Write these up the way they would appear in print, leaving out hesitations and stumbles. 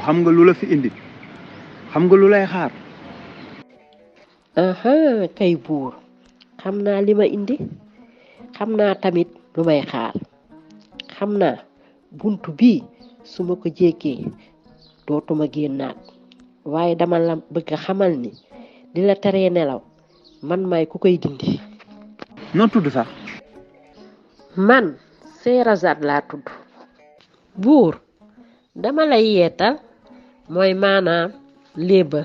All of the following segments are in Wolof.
xam nga lu la fi indi xam nga lu lay xaar. aha kay buur xam naa li ma indi xam naa tamit lu may xaar xam naa buntu bii su ma ko jéggee dootuma génnaat waaye dama la bëgg a xamal ni li la teree nelaw man maay ku koy dindi. noo tudd sax. man Sherazade laa tudd. buur dama lay yeetal mooy maanaam léeba.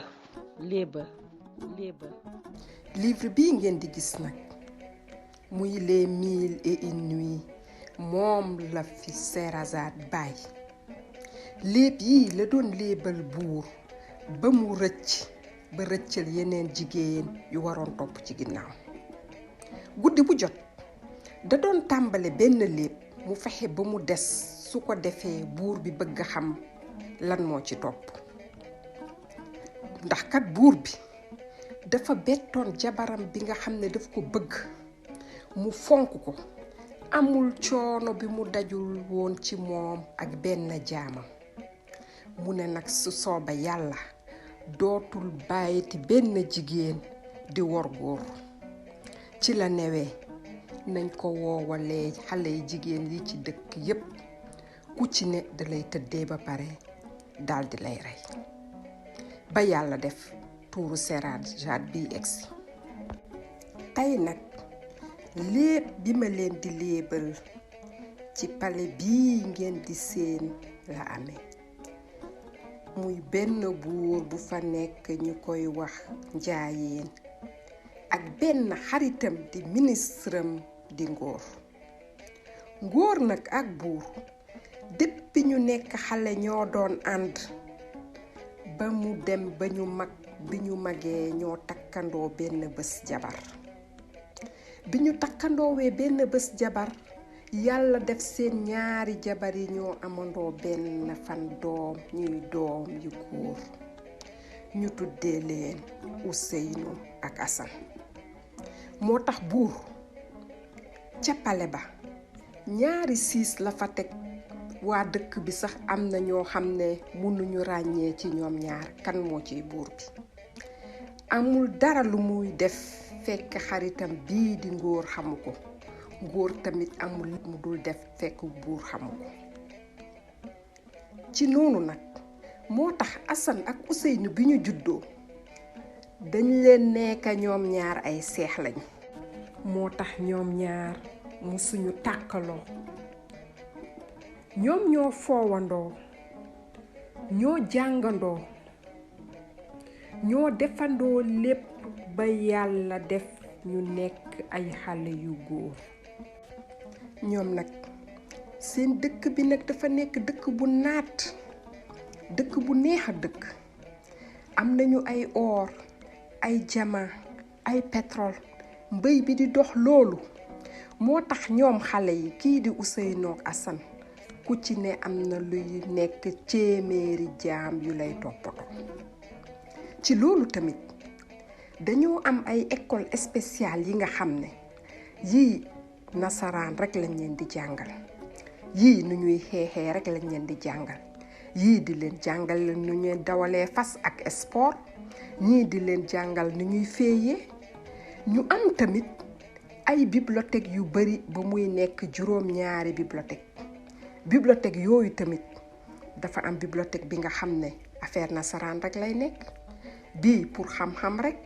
livre bii ngeen di gis nag muy les 1001 nuits moom la fi Sherazade bàyyi léeb yii la doon léebal buur ba mu rëccal yeneen jigéen yu waroon topp ci ginnaaw. guddi bu jot da doon tàmbale benn léeb mu fexe ba mu des su ko defee buur bi bëgg xam lan moo ci topp ndax kat buur bi dafa bettoon jabaram bi nga xam ne daf ko bëgg mu fonk ko amul coono bi mu dajul woon ci moom ak benn jaamam mu ne nag su sooba yàlla dootul bàyyiti benn jigéen di wor góor ci la newee nañ ko woowalee xale yi jigéen yi ci dëkk yépp ku ci ne dalay tëddee ba pare daldi lay rey ba yàlla def tuuru Sherazade bi egsi tey nag léeb bi ma leen di léebal ci pale bii ngeen di seen la amee muy benn buur bu fa nekk ñu koy wax njaayeen ak benn xaritam di ministram di ngóor nag ak buur depuis ñu nekk xale ñoo doon ànd ba mu dem ba ñu mag bi ñu magee ñoo takkandoo benn bés jabar bi ñu takkandoowee benn bés jabar yàlla def seen ñaari jabar yi ñoo amandoo benn fan doom ñuy doom yu góor ñu tuddee leen Ousseynou ak Assane moo tax buur ca pale ba ñaari siis la fa teg waa dëkk bi sax am na ñoo xam ne mënuñu ràññee ci ñoom ñaar kan moo ciy buur bi amul dara lu muy def fekk xaritam bii di ngóor xamu ko ngóor tamit amul mu dul def fekk buur xamu ko ci noonu nag moo tax Assane ak Ousseynou bi ñu juddoo dañ leen nekk ñoom ñaar ay seex lañ moo tax ñoom ñaar musuñu tàkkaloo ñoom ñoo foowandoo ñoo jàngandoo ñoo defandoo lépp ba yàlla def ñu nekk ay xale yu góor ñoom nag seen dëkk bi nag dafa nekk dëkk bu naat dëkk bu neex a dëkk am nañu ay or ay diamant ay pétrole mbëy bi di dox loolu moo tax ñoom xale yi kii di Ousseynou ak Assane ku ci ne am na luy nekk téeméeri jaam yu lay toppatoo ci loolu tamit dañoo am ay école spéciale yi nga xam ne yii nasaraan rek lañ leen di jàngal yii nu ñuy xeexee rek lañ leen di jàngal yii di leen jàngal nu ñuy dawalee fas ak sport ñii di leen jàngal nu ñuy féeyee ñu am tamit ay bibliothèque yu bari ba muy nekk juróom-ñaari bibliothèque yooyu tamit dafa am bibliothèque bi nga xam ne affaire nasaraan rek lay nekk bii pour xam-xam rek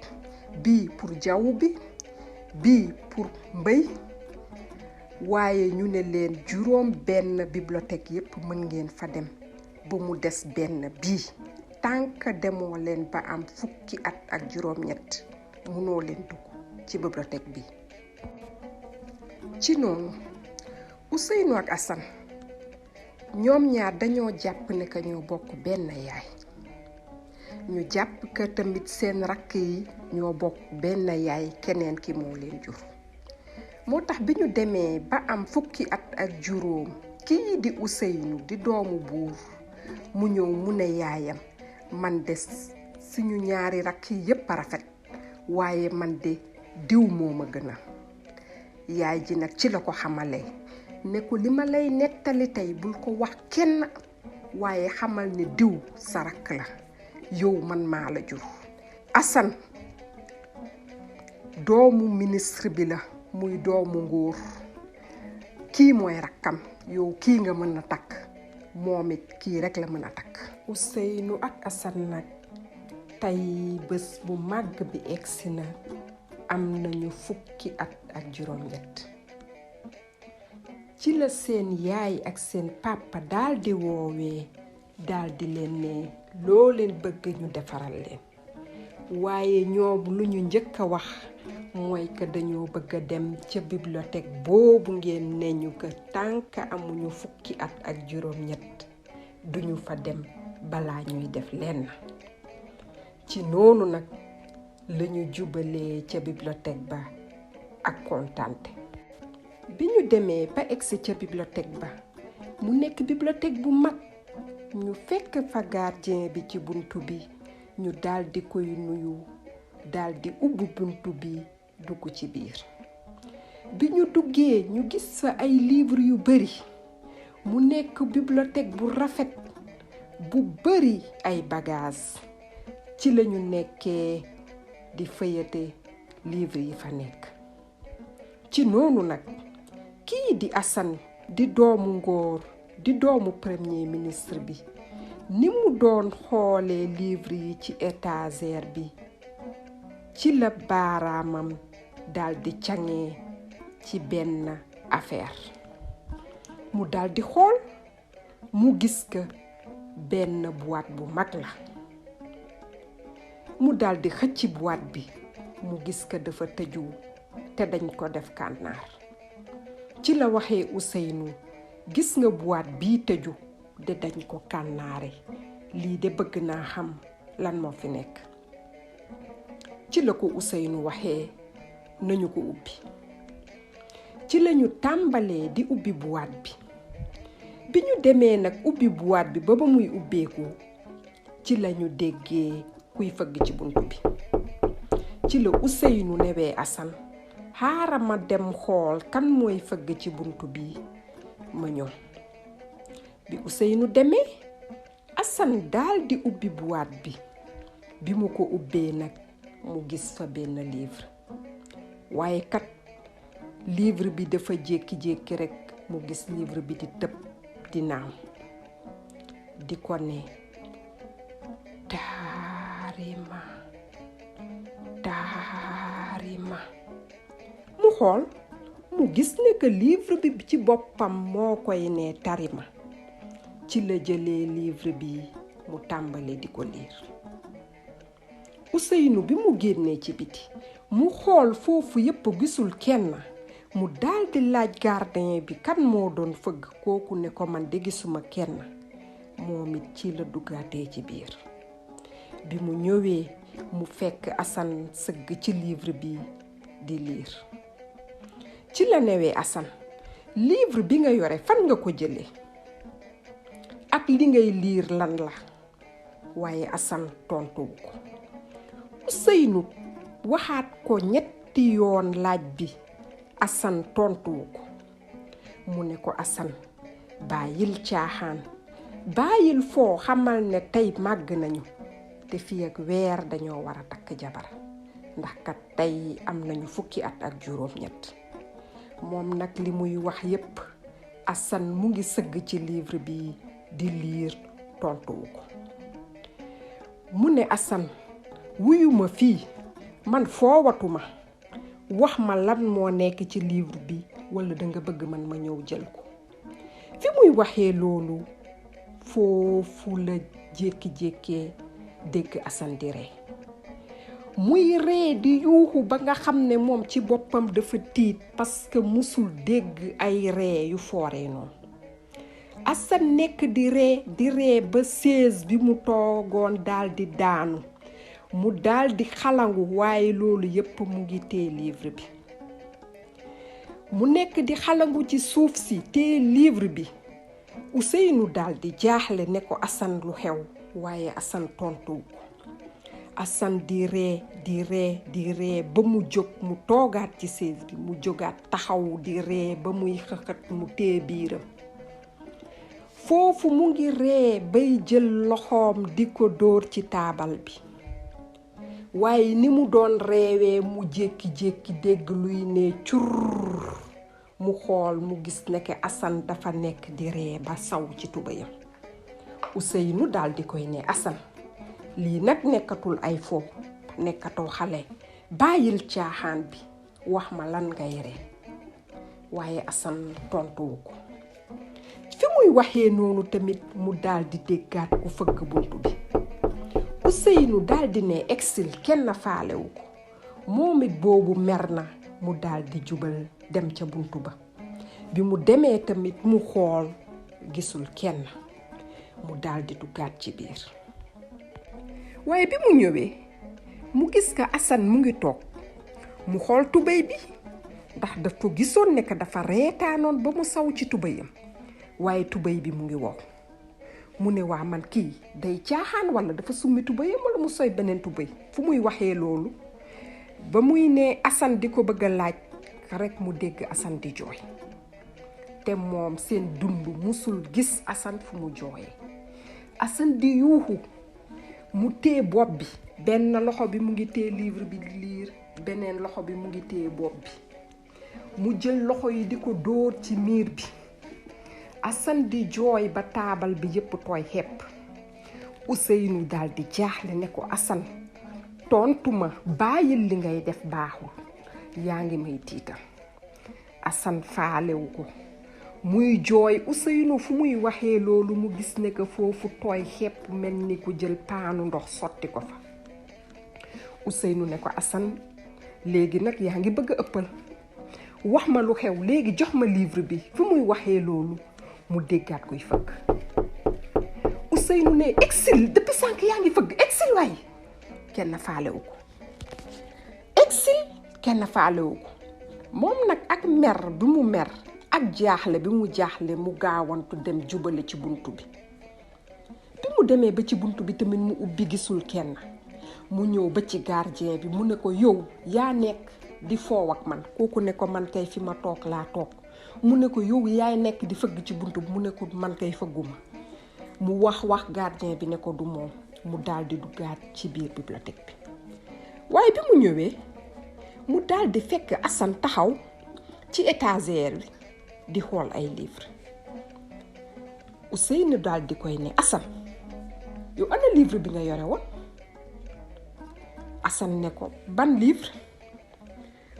bii pour jaww bi bii pour mbëy waaye ñu ne leen juróom benn bibliothèque yépp mën ngeen fa dem ba mu des benn bii tànk demoo leen ba am fukki at ak juróom-ñett mënoo leen dugg ci bibliothèque bi ci noonu Ousseynou ak Assane ñoom ñaar dañoo jàpp ne que ñoo bokk benn yaay ñu jàpp que tamit seen rakk yi ñoo bokk benn yaay keneen ki moo leen jur moo tax bi ñu demee ba am fukki at ak juróom kii di Ousseynou di doomu buur mu ñëw mu ne yaayam man de suñu ñaari rakk yi yépp a rafet waaye man de diw moo ma gënal yaay ji nag ci la ko xamalee ne ko li ma lay nettali tey bul ko wax kenn waaye xamal ne diw sa rakk la yow man maa la jur. Assane doomu ministre bi la muy doomu nguur kii mooy rakkam yow kii nga mën a takk moom it kii rek la mën a takk. Ousseynou ak Assane nag tey bés bu màgg bi egsi na am nañu fukki at ak juróom-ñett ci la seen yaay ak seen papa daldi woowee daldi leen ne loo leen bëgg ñu defaral leen waaye ñoom lu ñu njëkk a wax mooy que dañoo bëgg a dem ca bibliothèque boobu ngeen ne ñu ko tànk amuñu fukki at ak juróom-ñett duñu fa dem balaa ñuy def lenn. ci noonu nag lañu jubalee ca bibliothèque ba ak kontante. bi ñu demee ba egsi ca bibliothèque ba mu nekk bibliothèque bu mag ñu fekk fa gardien bi ci buntu bi ñu daldi koy nuyu daldi ubbi buntu bi dugg ci biir. bi ñu duggee ñu gis fa ay livre yu bari mu nekk bibliothèque bu rafet bu bari ay bagages ci lañu nekkee di feuilleter livre yi fa nekk. ci noonu nag kii di Assane di doomu ngóor di doomu premier ministre bi ni mu doon xoolee livre yi ci étagère bi ci la baaraamam daldi caŋee ci benn affaire mu daldi xool mu gis que benn boîte bu mag la mu daldi xëcc boîte bi mu gis que dafa tëju te dañ ko def kànnaar. ci la waxee Ousseynou gis nga boîte bii tëju de dañ ko kànnaare lii de bëgg naa xam lan moo fi nekk. ci la ko Ousseynou waxee nañu ko ubbi. ci lañu tàmbalee di ubbi boîte bi ñu demee nag ubbi boîte bi ba muy ubbeeku ci lañu déggee kuy fëgg ci buntu bi. ci la Ousseynou newee Assane xaaral ma dem xool kan mooy fëgg ci buntu bi ma ñëw. bi Ousseynou demee Assane daldi ubbi boîte bi mu ko ubbee nag mu gis fa benn livre waaye kat livre bi dafa jékki-jékki rekk mu gis livre bi di tëb di naaw di ko ne taarima mu xool mu gis ne que livre bi ci boppam moo koy ne tarima. ci la jëlee livre bi mu tàmbali di ko liir. Ousseynou bi mu génnee ci biti mu xool foofu yépp gisul kenn mu daldi laaj gardien bi kan moo doon fëgg kooku ne ko man de gisuma kenn moom it ci la duggaatee ci biir. bi mu ñëwee mu fekk Assane sëgg ci livre bi di liir. ci la newee Assane livre bi nga yore fan nga ko jëlee ak li ngay liir lan la waaye Assane tontuwu ko. Ousseynou waxaat ko ñetti yoon laaj bi Assane tontuwu ko. mu ne ko Assane bàyyil caaxaan bàyyil foo xamal ne tey màgg nañu te fii ak weer dañoo war a takk jabar ndax kat tey am nañu fukki at ak juróom-ñett. moom nag li muy wax yépp Assane mu ngi sëgg ci livre bi di liir tontuwu ko. mu ne Assane wuyuma fii man foowatuma wax ma lan moo nekk ci livre bi walla danga bëgg man ma ñëw jël ko. fi muy waxee loolu foofu la jékki-jékkee dégg Assane di ree muy ree di yuuxu ba nga xam ne moom ci boppam dafa tiit parce que musul dégg ay ree yu fooree noonu. Assane nekk di ree ba chaise bi mu toogoon daldi daanu mu daldi xalangu waaye loolu yépp mu ngi téye livre bi. mu nekk di xalangu ci suuf si téye livre bi Ousseynou daldi jaaxle ne ko Assane lu xew waaye Assane tontuwu ko. Assane di ree ba mu jóg mu toogaat ci chaise bi mu jógaat taxaw di ree ba muy xëxët mu téye biiram. foofu mu ngi ree bay jël loxoom di ko dóor ci taabal bi waaye ni mu doon reewee mu jékki-jékki dégg luy ne cur mu xool mu gis nekk Assane dafa nekk di ree ba saw ci tubéyam. Ousseynou daal di koy ne Assane lii nag nekkatul ay fo nekkatoo xale bàyyil caaxaan bi wax ma lan ngay ree waaye Assane tontuwu ko. fi muy waxee noonu tamit mu daal di déggaat ku fëgg buntu bi. Ousseynou daal di ne exil kenn faalewu ko moom it boobu mer na mu daal di jubal dem ca buntu ba. bi mu demee tamit mu xool gisul kenn mu daal di duggaat ci biir. waaye bi mu ñëwee mu gis ka Assane mu ngi toog mu xool tubéy bi ndax daf ko gisoon ne dafa reetaanoon ba mu saw ci tubéyam waaye tubéy bi mu ngi wow. mu ne waa man kii day caaxaan walla dafa summi tubéyam walla mu soy beneen tubéy. fu muy waxee loolu ba muy ne Assane di ko bëgg a laaj rekk mu dégg Assane di jooy te moom seen dund musul gis Assane fu mu jooyee. Assane di yuuxu mu téye bopp bi benn loxo bi mu ngi téye livre bi di liir beneen loxo bi mu ngi téye bopp bi mu jël loxo yi di ko dóor ci miir bi. Assane di jooy ba taabal bi yépp tooy xepp. Ousseynou daal di jaaxle ne ko Assane tontu ma bàyyil li ngay def baaxul yaa ngi may tiital. Assane faalewu ko muy jooy. Ousseynou fu muy waxee loolu mu gis ne que foofu tooy xepp mel ni ku jël paanu ndox sotti ko fa. Ousseynou ne ko Assane léegi nag yaa ngi bëgg a ëppal wax ma lu xew léegi jox ma livre bi. fu muy waxee loolu mu déggaat koy fëgg. Ousseynou ne exil depuis sànq yaa ngi fëgg exil waay kenn faalewu ko. exil kenn faalewu ko moom nag ak mer bi mu mer ak jaaxle bi mu jaaxle mu gaawantu dem jubale ci buntu bi. bi mu demee ba ci buntu bi tamit mu ubbi gisul kenn mu ñëw ba ci gardien bi mu ne ko yow yaa nekk di foow ak man. kooku ne ko man kay fi ma toog laa toog. mu ne ko yow yaay nekk di fëgg ci buntu bi mu ne ko man kay fëgguma. mu wax gardien bi ne ko du moom mu daal di duggaat ci biir bibliothèque bi. waaye bi mu ñëwee mu daal di fekk Assane taxaw ci étagère bi di xool ay livre. Ousseynou daal di koy ne Assane yow ana livre bi nga yore woon. Assane ne ko ban livre.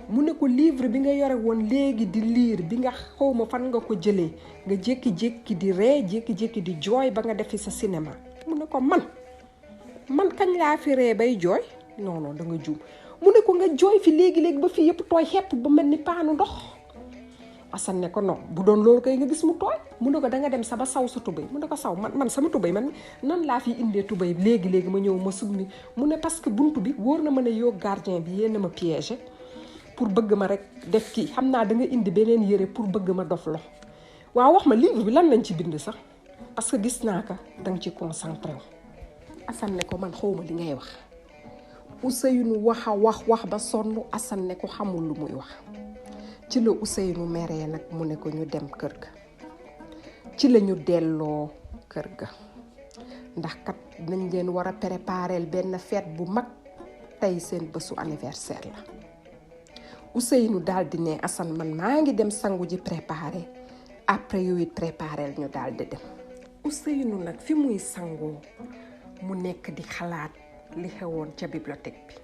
mu ne ko livre bi nga yore woon léegi di liir bi nga xawma fan nga ko jëlee nga jékki-jékki di ree jékki-jékki di jooy ba nga defi sa cinéma. mu ne ko man kañ laa fi ree bay jooy. non da nga juum. mu ne ko nga jooy fi léegi-léegi ba fii yëpp tooy xepp ba mel ni paanu ndox. Assane ne ko non bu doon loolu kay nga gis mu tooy. mu ne ko da nga dem sa ba saw sa tubéy. mu ne ko saw man sama tubéy man nan laa fi indee tubéy léegi-léegi ma ñëw ma summi. mu ne parce que buntu bi wóor na ma ne yow gardien bi yéen a ma piégé pour bëgg ma rek def kii xam naa da nga indi beneen yére pour bëgg ma dof lox. waaw wax ma livre bi lan lañ ci bind sax parce que gis naa ko da nga ci concentré wu. Assane ne ko man xawma li ngay wax. Ousseynou wax ba sonn. Assane ne ko xamul lu muy wax. ci la Ousseynou meree nag mu ne ko ñu dem kër ga. ci la ñu delloo kër ga ndax kat nañ leen war a préparer benn fête bu mag tey seen bésu anniversaire la. Ousseynou daal di ne Assane man maa ngi dem sangu ji préparer après yow it préparer ñu daal di dem. Ousseynou nag fi muy sangoo mu nekk di xalaat li xewoon ca bibliothèque bi.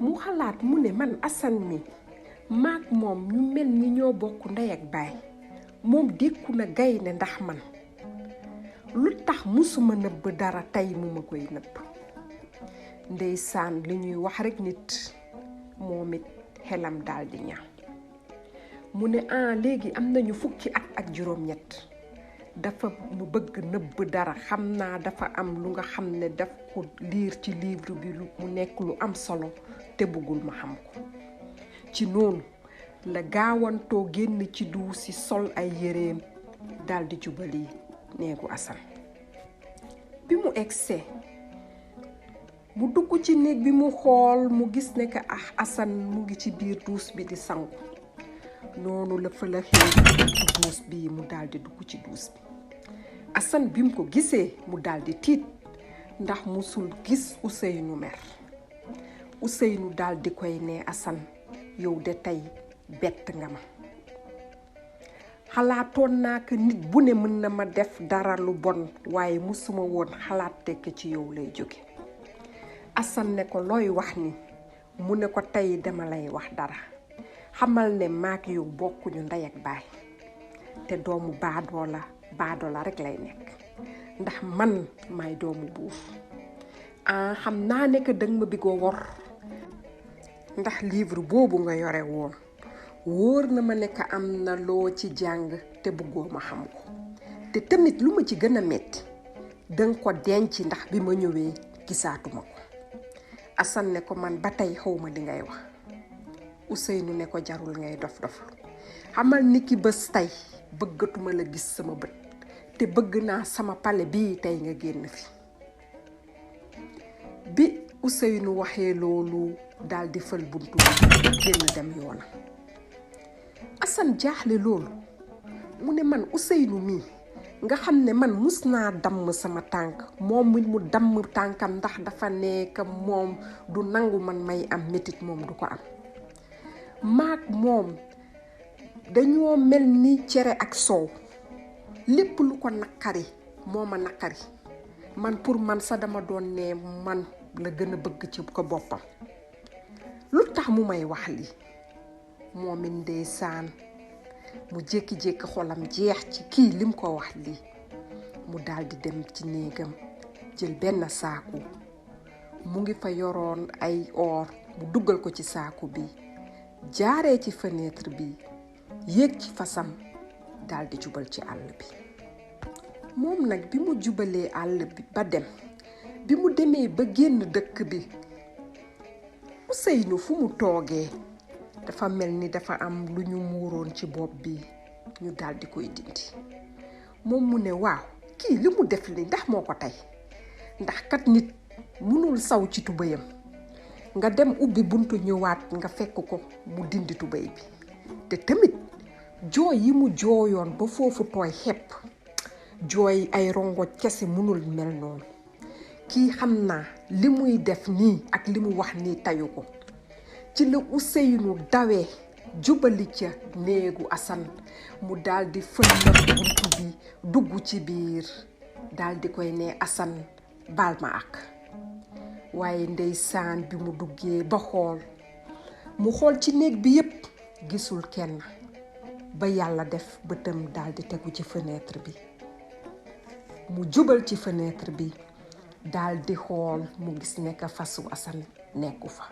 mu xalaat mu ne man Assane mi maak moom ñu mel ni ñoo bokk ndey ak baay moom dékku na gaynde ndax man lu tax musuma nëbb dara tey mu ma koy nëbb. ndeysaan li ñuy wax rekk nit moom it xelam daal di ñaaw. mu ne léegi am nañu fukki at ak juróom-ñett dafa mu bëgg nëbb dara xam naa dafa am lu nga xam ne daf ko liir ci livre bi mu nekk lu am solo te bëggul ma xam ko. ci noonu la gaawantoo génn ci duus si sol ay yéreem daal di jubali néegu Assane. bi mu egsee mu dugg ci néeg bi mu xool mu gis ne que Assane mu ngi ci biir duus bi di sangu. noonu la fa la xëy duus bi mu daal di dugg ci duus bi Assane bi mu ko gisee mu daldi tiit ndax musul gis Ousseynou mer. Ousseynou daldi koy ne Assane yow de tey bett nga ma. xalaatoon naa ko nit bu ne mën na ma def dara lu bon waaye musuma woon xalaat tekk ci yow lay jóge. Assane ne ko looy wax ni mu ne ko tey dama lay wax dara xamal ne maak yow bokkuñu ndey ak baay te doomu baadoola rek lay nekk ndax man may doomu buur. xam naa ne que danga ma bëggoo wor ndax livre boobu nga yore woon wóor na ma ne que am na loo ci jàng te bëggoo ma xam ko te tamit lu ma ci gën a metti danga ko denc ndax bi ma ñëwee gisaatuma ko. Assane ne ko man ba tey xawma li ngay wax. Ousseynou ne ko jarul ngay dof-doflu xamal ni ki bés tey bëggatuma la gis sama bët te bëgg naa sama pale bii tey nga génn fi. bi Ousseynou waxee loolu daldi fël buntu génn dem yoonam. Assane jaaxle loolu mu ne man Ousseynou mii nga xam ne man mus naa damm sama tànk moom mu damm tànkam ndax dafa nekk moom du nangu man may am métit moom du ko am. maak moom dañoo mel ni cere ak soow lépp lu ko naqari moo ma naqari man pour man sa dama doon ne man la gën a bëgg ci ko boppam. lu tax mu may wax lii moom it ndeysaan mu jékki-jékki xolam jeex ci kii lim ko wax lii mu daldi dem ci néegam jël benn saaku mu ngi fa yoroon ay or mu duggal ko ci saaku bi jaaree ci fenêtre bi yéeg ci fasam daldi jubal ci àll bi. moom nag bi mu jubalee àll bi ba dem bi mu demee ba génn dëkk bi Ousseynou fu mu toogee dafa mel ni dafa am lu ñu muuroon ci bopp bi ñu daldi koy dindi. moom mu ne waaw kii li mu def li ndax moo ko tey ndax kat nit mënul saw ci tubéyam nga dem ubbi buntu ñëwaat nga fekk ko mu dindi tubéy bi te tamit jooy yi mu jooyoon ba foofu tooy xepp jooy ay rongo kese mënul mel noonu. kii xam naa li muy def nii ak li mu wax nii tayu ko. ci la Ousseynou dawee jubali ca néegu Assane mu daldi fëlal buntu bi dugg ci biir daldi koy ne Assane baal ma ak. waaye ndeysaan bi mu duggee ba mu xool ci néeg bi yépp gisul kenn ba yàlla def bëtam daldi tegu ci fenêtre bi. mu jubal ci fenêtre bi daldi xool mu gis ne ka fasu Assane nekku fa.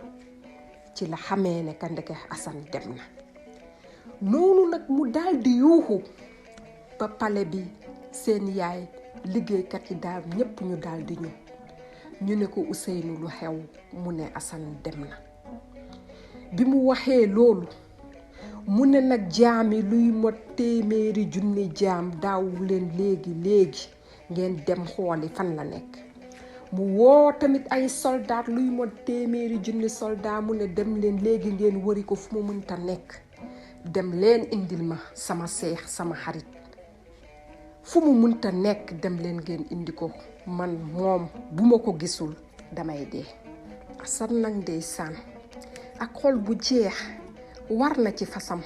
ci la xamee ne ka ndeke Assane dem na. noonu nag mu daldi yuuxu ba pale bi seen yaay liggéeykat yi daal ñépp ñu daldi ñëw. ñu ne ko Ousseynou lu xew mu ne Assane dem na. bi mu waxee loolu mu ne nag jaami luy mot 100 junni jaam daawu leen léegi ngeen dem xooli fan la nekk. mu woo tamit ay soldat luy mot 100 junni soldat mu ne dem leen léegi ngeen wëri ko fu mu mënta nekk. dem leen indil ma sama seex sama xarit fu mu mënta nekk dem leen ngeen indi ko man moom bu ma ko gisul damay dee. Assane nag ndeysaan ak xol bu jeex war na ci fasam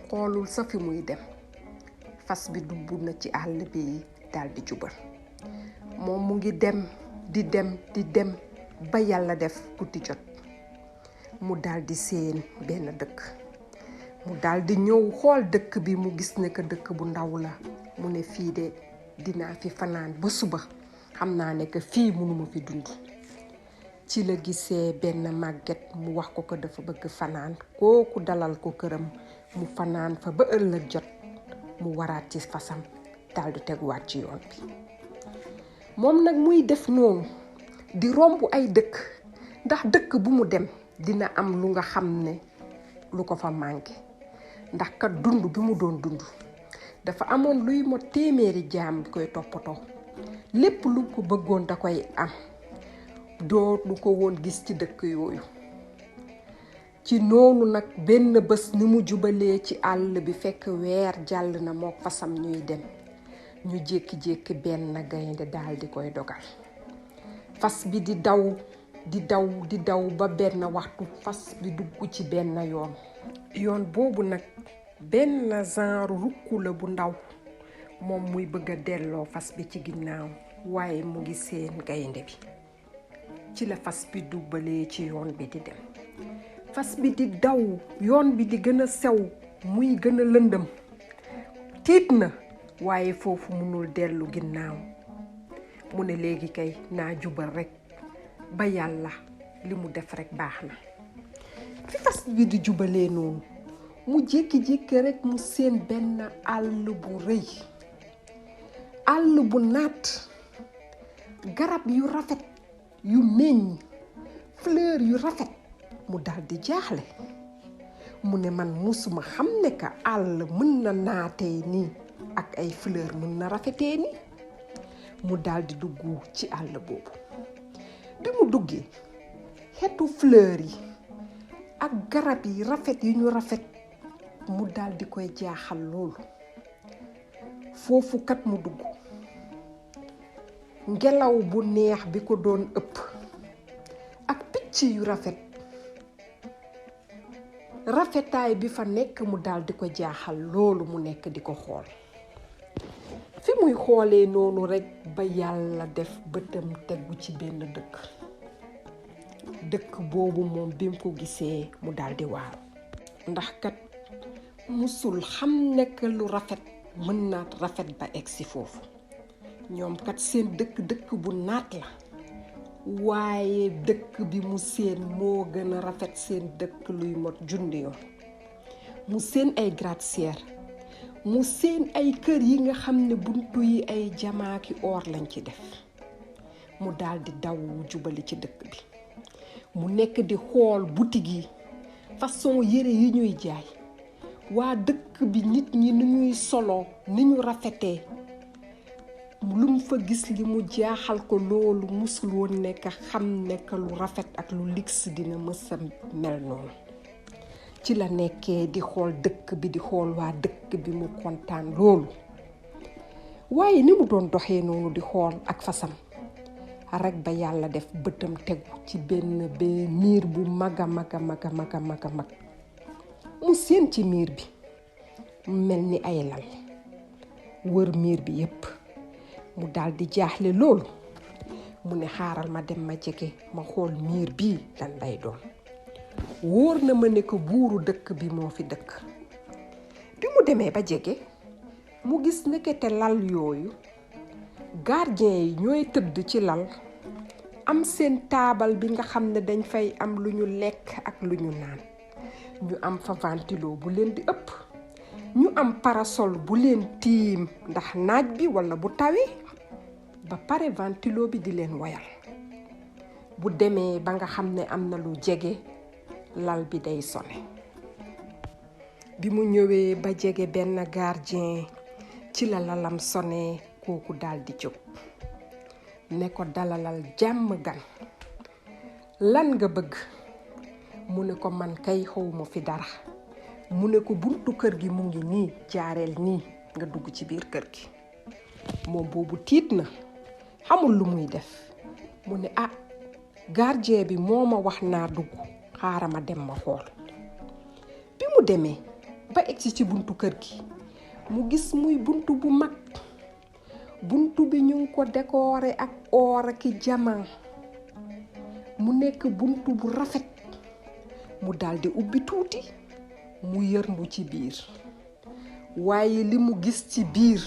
xoolul sa fi muy dem. fas bi dugg na ci àll bi daldi jubal. moom mu ngi dem di dem ba yàlla def guddi jot mu daldi seen benn dëkk. mu daldi ñëw xool dëkk bi mu gis ne que dëkk bu ndaw la mu ne fii de dinaa fi fanaan ba suba xam naa ne que fii mënuma fi dund. ci la gisee benn màgget mu wax ko dafa bëgg fanaan kooku dalal ko këram mu fanaan fa ba ëllëg jot mu waraat ci fasam daldi teguwaat ci yoon bi. moom nag muy def noonu di romb ay dëkk ndax dëkk bu mu dem dina am lu nga xam ne lu ko fa manqué ndax kat dund bi mu doon dund dafa amoon luy mot 100 jaam koy toppatoo lépp lu ko bëggoon da koy am doo lu ko woon gis ci dëkk yooyu. ci noonu nag benn bés ni mu jubalee ci àll bi fekk weer jàll na moo fasam ñuy dem ñu jékki-jékki benn gaynde daal di koy dogal. Fas bi di daw di daw ba benn waxtu fas bi dugg ci benn yoon boobu nag benn genre rukku la bu ndaw moom muy bëgg a delloo fas bi ci ginnaaw waaye mu ngi seen gaynde bi. ci la fas bi dubbalee ci yoon bi di dem. Fas bi di daw yoon bi di gën a sew muy gën a lëndëm. Tiit na waaye foofu mënul dellu ginnaaw. mu ne léegi kay naa jubal rekk ba yàlla li mu def rekk baax na. fi fas bi di jubalee noonu mu jékki-jékki rekk mu seen benn àll bu rëy. àll bu naat, garab yu rafet yu meññ, fleur yu rafet. mu daldi jaaxle. mu ne man musuma xam ne ka àll mën na naatee nii ak ay fleur mën na rafetee nii. mu daldi dugg ci àll boobu. bi mu duggee xetu fleur yi ak garab yi rafet yu ñu rafet mu daldi koy jaaxal loolu. foofu kat mu dugg ngelaw bu neex bi ko doon ëpp ak picc yu rafetaay bi fa nekk mu daldi ko jaaxal loolu mu nekk di ko xool. fi muy xoolee noonu rekk ba yàlla def bëtam tegu ci benn dëkk boobu moom bi mu ko gisee mu daldi waaru. ndax kat musul xam nekk lu rafet mën na rafet ba egsi foofu. ñoom kat seen dëkk bu naat la waaye dëkk bi mu seen moo gën a rafet seen dëkk luy mot junni yoon. mu seen ay gratte-ciel, mu seen ay kër yi nga xam ne buntu yi ay jamaaki or lañ ci def. mu daldi daw jubali ci dëkk bi. mu nekk di xool boutique yi, façon yére yi ñuy jaay. waa dëkk bi nit ñi ni ñuy solo ni ñu rafetee. lu mu fa gis li mu jaaxal ko loolu musul woon nekk xam nekk lu rafet ak lu luxe dina mësa mel noonu. ci la nekkee di xool dëkk bi di xool waa dëkk bi mu kontaan loolu. waaye ni mu doon doxee noonu di xool ak fasam rek ba yàlla def bëtam tegu ci benn miir bu mag a mag. mu seen ci miir bi mel ni ay lal wër miir bi yépp. mu daldi jaaxle loolu. mu ne xaaral ma dem ma jege ma xool miir bii lan lay doon. wóor na ma ne ko buuru dëkk bi moo fi dëkk. bi mu demee ba jege mu gis nekkete lal yooyu gardien yi ñooy tëdd ci lal am seen taabal bi nga xam ne dañ fay am lu ñu lekk ak lu ñu naan. ñu am fa ventilo bu leen di ëpp. ñu am parasol bu leen tiim ndax naaj bi walla bu tawee. ba pare ventilo bi di leen woyal. bu demee ba nga xam ne am na lu jege lal bi day sone. bi mu ñëwee ba jege benn gardien ci la lalam sone kooku daldi jóg. ne ko dalalal jàmm gan. lan nga bëgg? mu ne ko man kay xawma fi dara. mu ne ko buntu kër gi mu ngi nii jaareel nii nga dugg ci biir kër gi. moom boobu tiit na xamul lu muy def. mu ne gardien bi moo ma wax naa dugg xaaral ma dem ma xool. bi mu demee ba egsi ci buntu kër gi mu gis muy buntu bu mag. buntu bi ñu ngi ko décoré ak or ak diamant. mu nekk buntu bu rafet. mu daldi ubbi tuuti mu yërndu ci biir. waaye li mu gis ci biir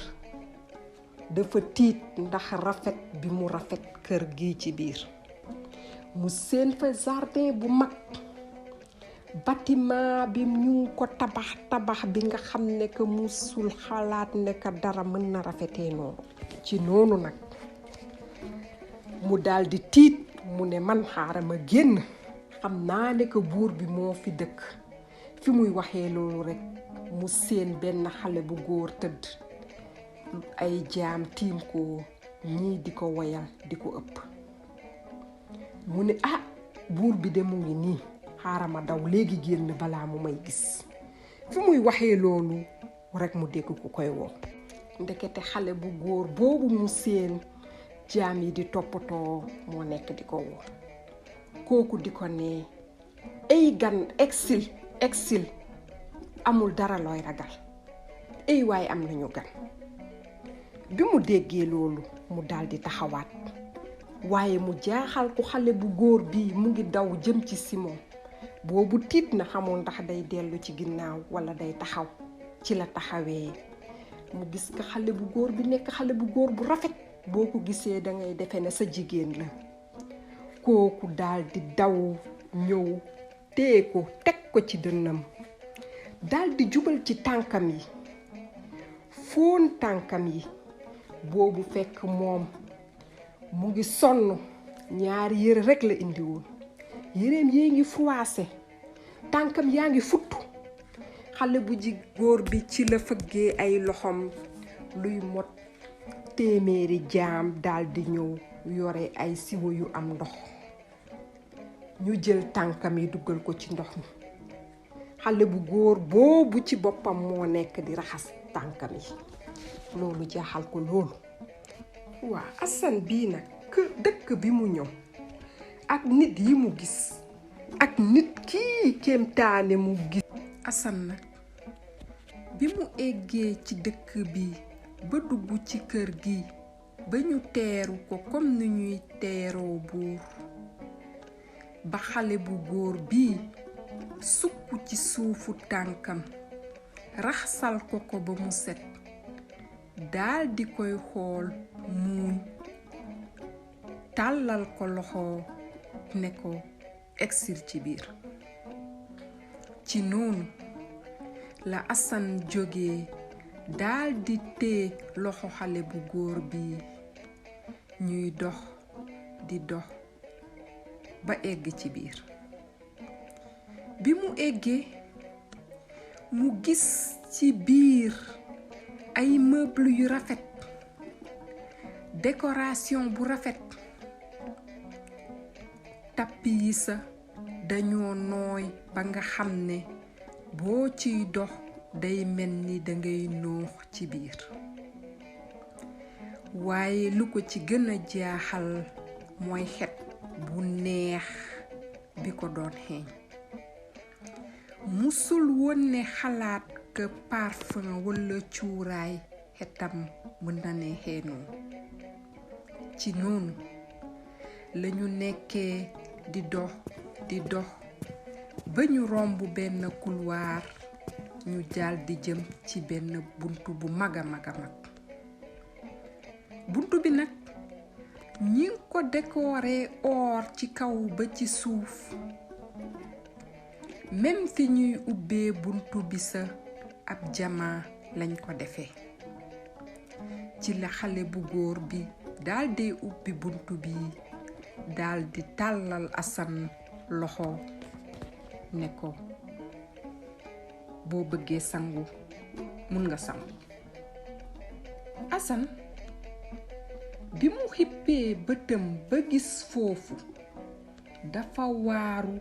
dafa tiit ndax rafet bi mu rafet kër gi ci biir. mu seen fa jardin bu mag. bâtiment bi ñu ngi ko tabax bi nga xam ne que musul xalaat ne que dara mën na rafetee noonu. ci noonu nag mu daldi tiit. mu ne man xaaral ma génn. xam naa ne que buur bi moo fi dëkk. fi muy waxee loolu rekk mu seen benn xale bu góor tëdd. ay jaam tiim ko ñii di ko woyal di ko ëpp. mu ne buur bi de mu ngi nii. xaaral ma daw léegi génn balaa mu may gis. fi muy waxee loolu rekk mu dégg ku koy woo. ndekete xale bu góor boobu mu seen jaam yi di toppatoo moo nekk di ko woo. kooku di ko ne ay gan exil amul dara looy ragal, ay waaye am nañu gan. bi mu déggee loolu mu daldi taxawaat, waaye mu jaaxal ko xale bu góor bi mu ngi daw jëm ci Simon. boobu tiit na, xamul ndax day dellu ci ginnaaw walla day taxaw. ci la taxawee mu gis ko xale bu góor bi nekk xale bu góor bu rafet, boo ko gisee dangay defe ne sa jigéen la. kooku daldi daw ñëw téye ko teg ko ci dënnam, daldi jubal ci tànkam yi, fóon tànkam yi. boobu fekk moom mu ngi sonn, ñaari yére rekk la indi woon. yéreem yee ngi froissé, tànkam yaa ngi futtu. xale bu góor bi ci la fëggee ay loxoom, luy mot téeméeri jaam daldi ñëw yore ay siwo yu am ndox. ñu jël tànkam yi duggal ko ci ndox mi. xale bu góor boobu ci boppam moo nekk di raxas tànkam yi. loolu jaaxal ko loolu. waa Assane bii nag dëkk bi mu ñëw ak nit yi mu gis ak nit kii kéemtaane mu gis. Assane nag bi mu eggee ci dëkk bi ba dugg ci kër gi ba ñu teeru ko comme ni ñuy teeroo buur, ba xale bu góor bii sukk ci suufu tànkam raxasal ko ba mu set, daldi koy xool muuñ, tàllal ko loxo ne ko egsil ci biir. ci noonu la Assane jógee daldi téye loxo xale bu góor bi, ñuy dox di dox ba egg ci biir. bi mu eggee mu gis ci biir ay meuble yu rafet, décoration bu rafet. tappi yi sa dañoo nooy ba nga xam ne boo ciy dox day mel ni dangay noox ci biir. waaye lu ko ci gën a jaaxal mooy xet bu neex bi ko doon xeeñ. musul woon ne xalaat que parfum walla cuuraay xetam mën na ne xeenoo. ci noonu lañu nekkee di dox ba ñu romb benn couloir, ñu daldi jëm ci benn buntu bu mag a mag. buntu bi nag ñi ngi ko décoré or ci kaw ba ci suuf. même fi ñuy ubbee buntu bi sa ab jamaa lañ ko defee. ci la xale bu góor bi daldi ubbi buntu bi, daldi tàllal Assane loxo ne ko boo bëggee sangu mun nga sangu. Assane bi mu xippee bëtam ba gis foofu dafa waaru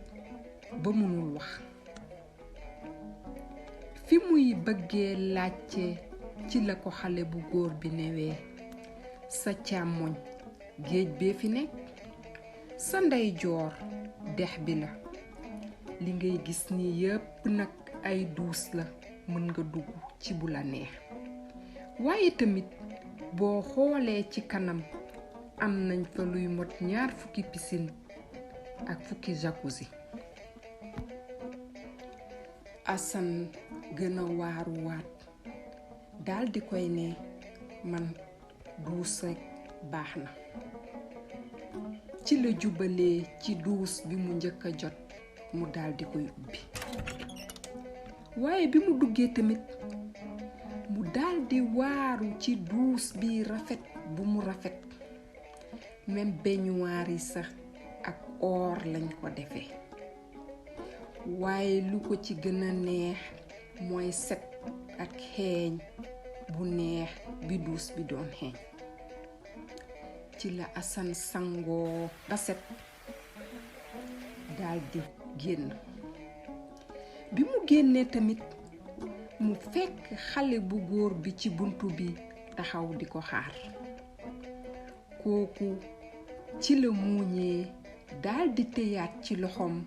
ba mënul wax. fi muy bëggee laajte ci la ko xale bu góor bi newee, sa càmmoñ géej bee fi nekk, sa ndeyjoor dex bi la. li ngay gis ni yépp nag ay duus la, mën nga dugg ci bu la neex. waaye tamit boo xoolee ci kanam am nañ fa luy mot 20 piscine ak 10 jacuzzi. Assane gën a waaruwaat daldi koy ne man duus rekk baax na. ci la jubalee ci duus bi mu njëkk a jot, mu daldi koy ubbi. waaye bi mu duggee tamit mu daldi waaru ci duus bi rafet bu mu rafet. même baignoire yi sax ak or lañ ko defee. waaye lu ko ci gën a neex mooy set ak xeeñ bu neex bi duus bi doon xeeñ. ci la Assane sangoo ba set daldi génn. bi mu génnee tamit mu fekk xale bu góor bi ci buntu bi taxaw di ko xaar. kooku ci la muuñee daldi téyaat ci loxoom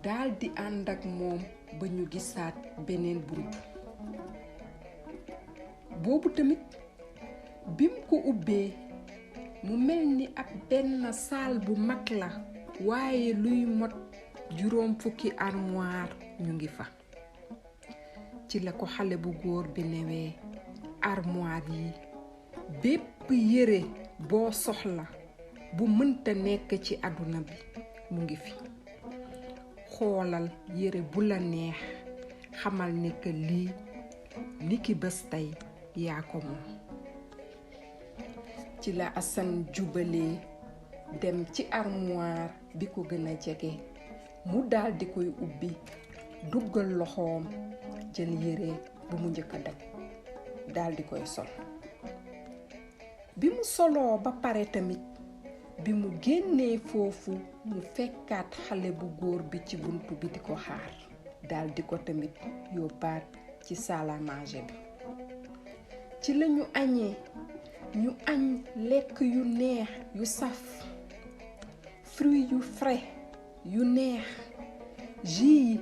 daldi ànd ak moom ba ñu gisaat beneen buntu. boobu tamit bim ko ubbee mu mel ni ab benn saal bu mag la waaye luy mot juróom fukki armoire ñu ngi fa. ci la ko xale bu góor bi newee armoire yi bépp yére boo soxla bu mënta nekk ci àdduna bi mu ngi fi. xoolal yére bu la neex xamal ne que lii niki bés tey yaa ko moom. ci la Assane jubalee dem ci armoire bi ko gën a jege mu daldi koy ubbi duggal loxoom jël yére bu mu njëkk a daj daldi koy sol. bi mu soloo ba pare tamit bi mu génnee foofu mu fekkaat xale bu góor bi ci buntu bi di ko xaar daldi ko tamit yóbbaat ci salle à manger bi. ci lañu añee ñu añ lekk yu neex yu saf, fruits yu frais yu neex, jus yi.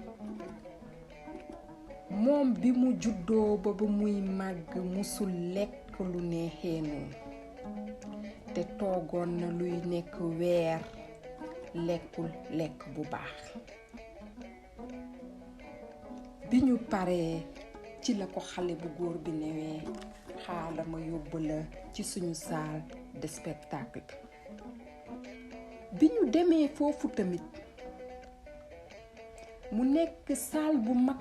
moom bi mu juddoo ba muy màgg musul lekk lu neexee noonu te toogoon na luy nekk weer lekkul lekk bu baax. bi ñu paree ci la ko xale bu góor bi newee xaaral ma yóbbu la ci suñu salle de spectacle bi ñu demee foofu tamit mu nekk salle bu mag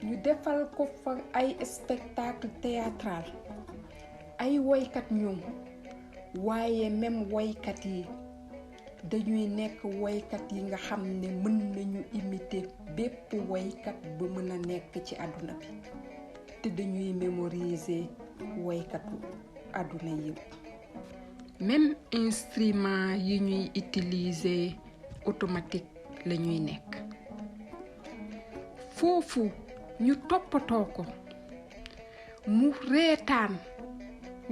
ñu defal ko fa ay spectacle théâtral ay woykat ñoom waaye même woykat yi dañuy nekk woykat yi nga xam ne mën nañu imiter bépp woykat bu mën a nekk ci àdduna bi te dañuy mémoriser woykatu àdduna yëpp. même instrument yi ñuy utiliser automatique la ñuy nekk. foofu ñu toppatoo ko mu reetaan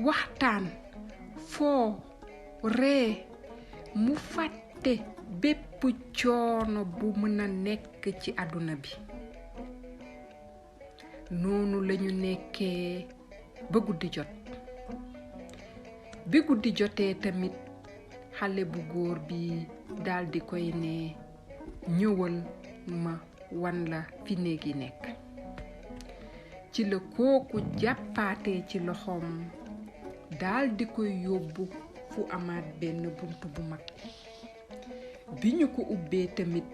waxtaan foo ree mu fàtte bépp coono bu mën a nekk ci àdduna bi. noonu lañu nekkee ba guddi jot. bi guddi jotee tamit xale bu góor bi daldi koy ne ñëwal ma wan la fi néeg yi nekk. ci la kooku jàppaatee ci loxoom daldi koy yóbbu fu amaat benn buntu bu mag. bi ñu ko ubbee tamit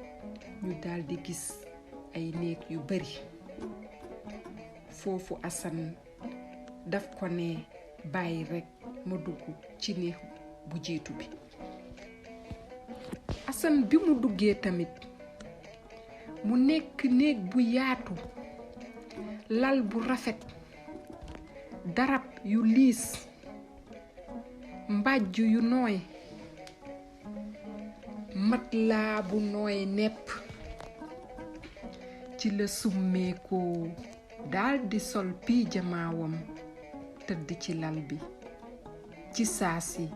ñu daldi gis ay néeg yu bari. foofu Assane daf ko ne bàyyi rekk ma dugg ci néeg bu jiitu bi. Assane bi mu duggee tamit mu nekk néeg bu yaatu, lal bu rafet, darab yu liis, mbàjj yu nooy, matelas bu nooy nepp. ci la summeekoo daldi sol pijamaawam tëdd ci lal bi. ci saasi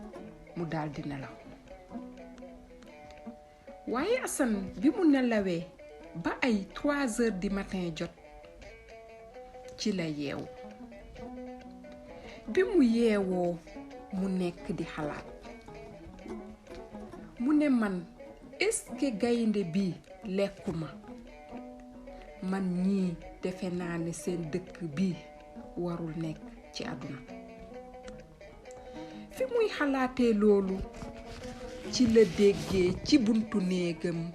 mu daldi nelaw. waaye Assane bi mu nelawee ba ay 3 heures du matin jot ci la yeewu. bi mu yeewoo mu nekk di xalaat. mu ne man est-ce que gaynde bi lekkuma. man ñii defe naa ne seen dëkk bi warul nekk ci àdduna. fi muy xalaatee loolu ci la déggee ci buntu néegam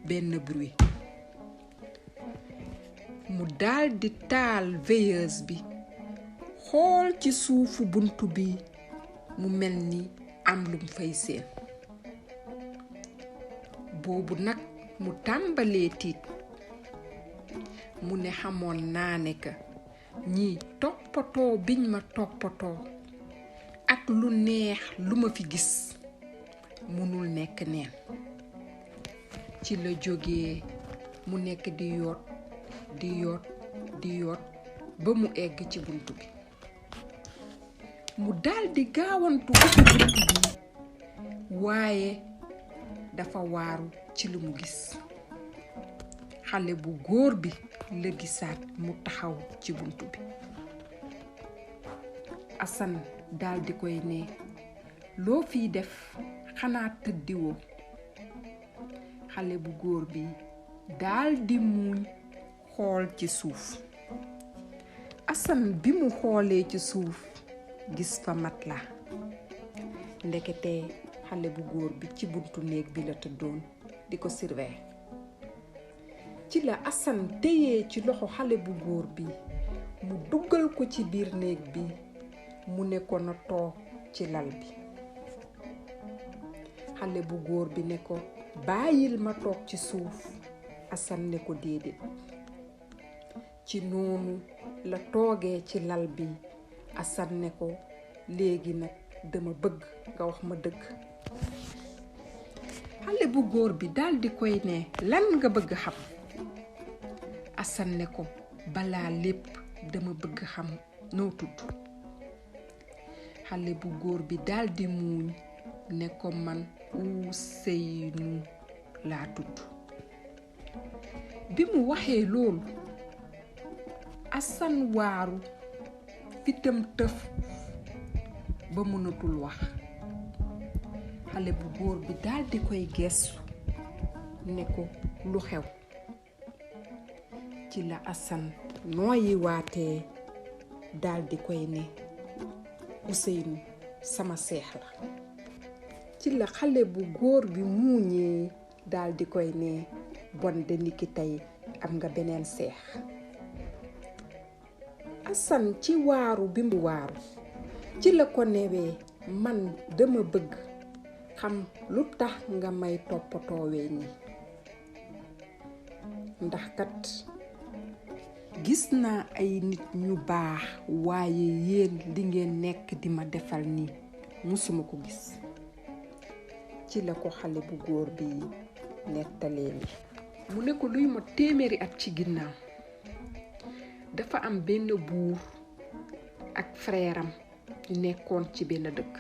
benn bruit. mu daldi taal veilleuse bi xool ci suufu buntu bi mu mel ni am lum fay seen. boobu nag mu tàmbalee tiit. mu ne xamoon naa ne ka ñii toppatoo biñ ma toppatoo ak lu neex lu ma fi gis munul nekk neen. ci la jógee mu nekk di yoot ba mu egg ci buntu bi mu daldi gaawantu ubbi buntu bi waaye dafa waaru ci lu mu gis xale bu góor bi la gisaat mu taxaw ci buntu bi Assane daldi koy ne loo fiy def xanaa tëddiwoo xale bu góor bi daldi muuñ xool ci suuf Assane bi mu xoolee ci suuf gis fa matelas ndekete xale bu góor bi ci buntu néeg bi la tëddoon di ko surveiller ci la Assane téyee ci loxo xale bu góor bi mu duggal ko ci biir néeg bi mu ne ko na toog ci lal bi xale bu góor bi ne ko bàyyil ma toog ci suuf Assane ne ko déedéet ci noonu la toogee ci lal bi Assane ne ko léegi nag dama bëgg nga wax ma dëgg xale bu góor bi daldi koy ne lan nga bëgg xam Assane ne ko balaa lépp dama bëgg xam noo tudd xale bu góor bi daldi muuñ ne ko man Ousseynou laa tudd bi mu waxee loolu Assane waaru fitam tëf ba mënatul wax xale bu góor bi daldi koy geesu ne ko lu xew ci la Assane nooyi waatee daldi koy ne Ousseynou sama seex la ci la xale bu góor bi muuñee daldi koy ne bon de niki tey am nga beneen seex Assane ci waaru bi mu waaru ci la ko newee man dama bëgg xam lu tax nga may toppatoowee nii ndax kat gis naa ay nit ñu baax waaye yéen li ngeen nekk di ma defal nii musuma ko gis ci la ko xale bu góor bi nettalee ni mu ne ko luy ma téeméeri at ci ginnaaw dafa am benn buur ak frère am nekkoon ci benn dëkk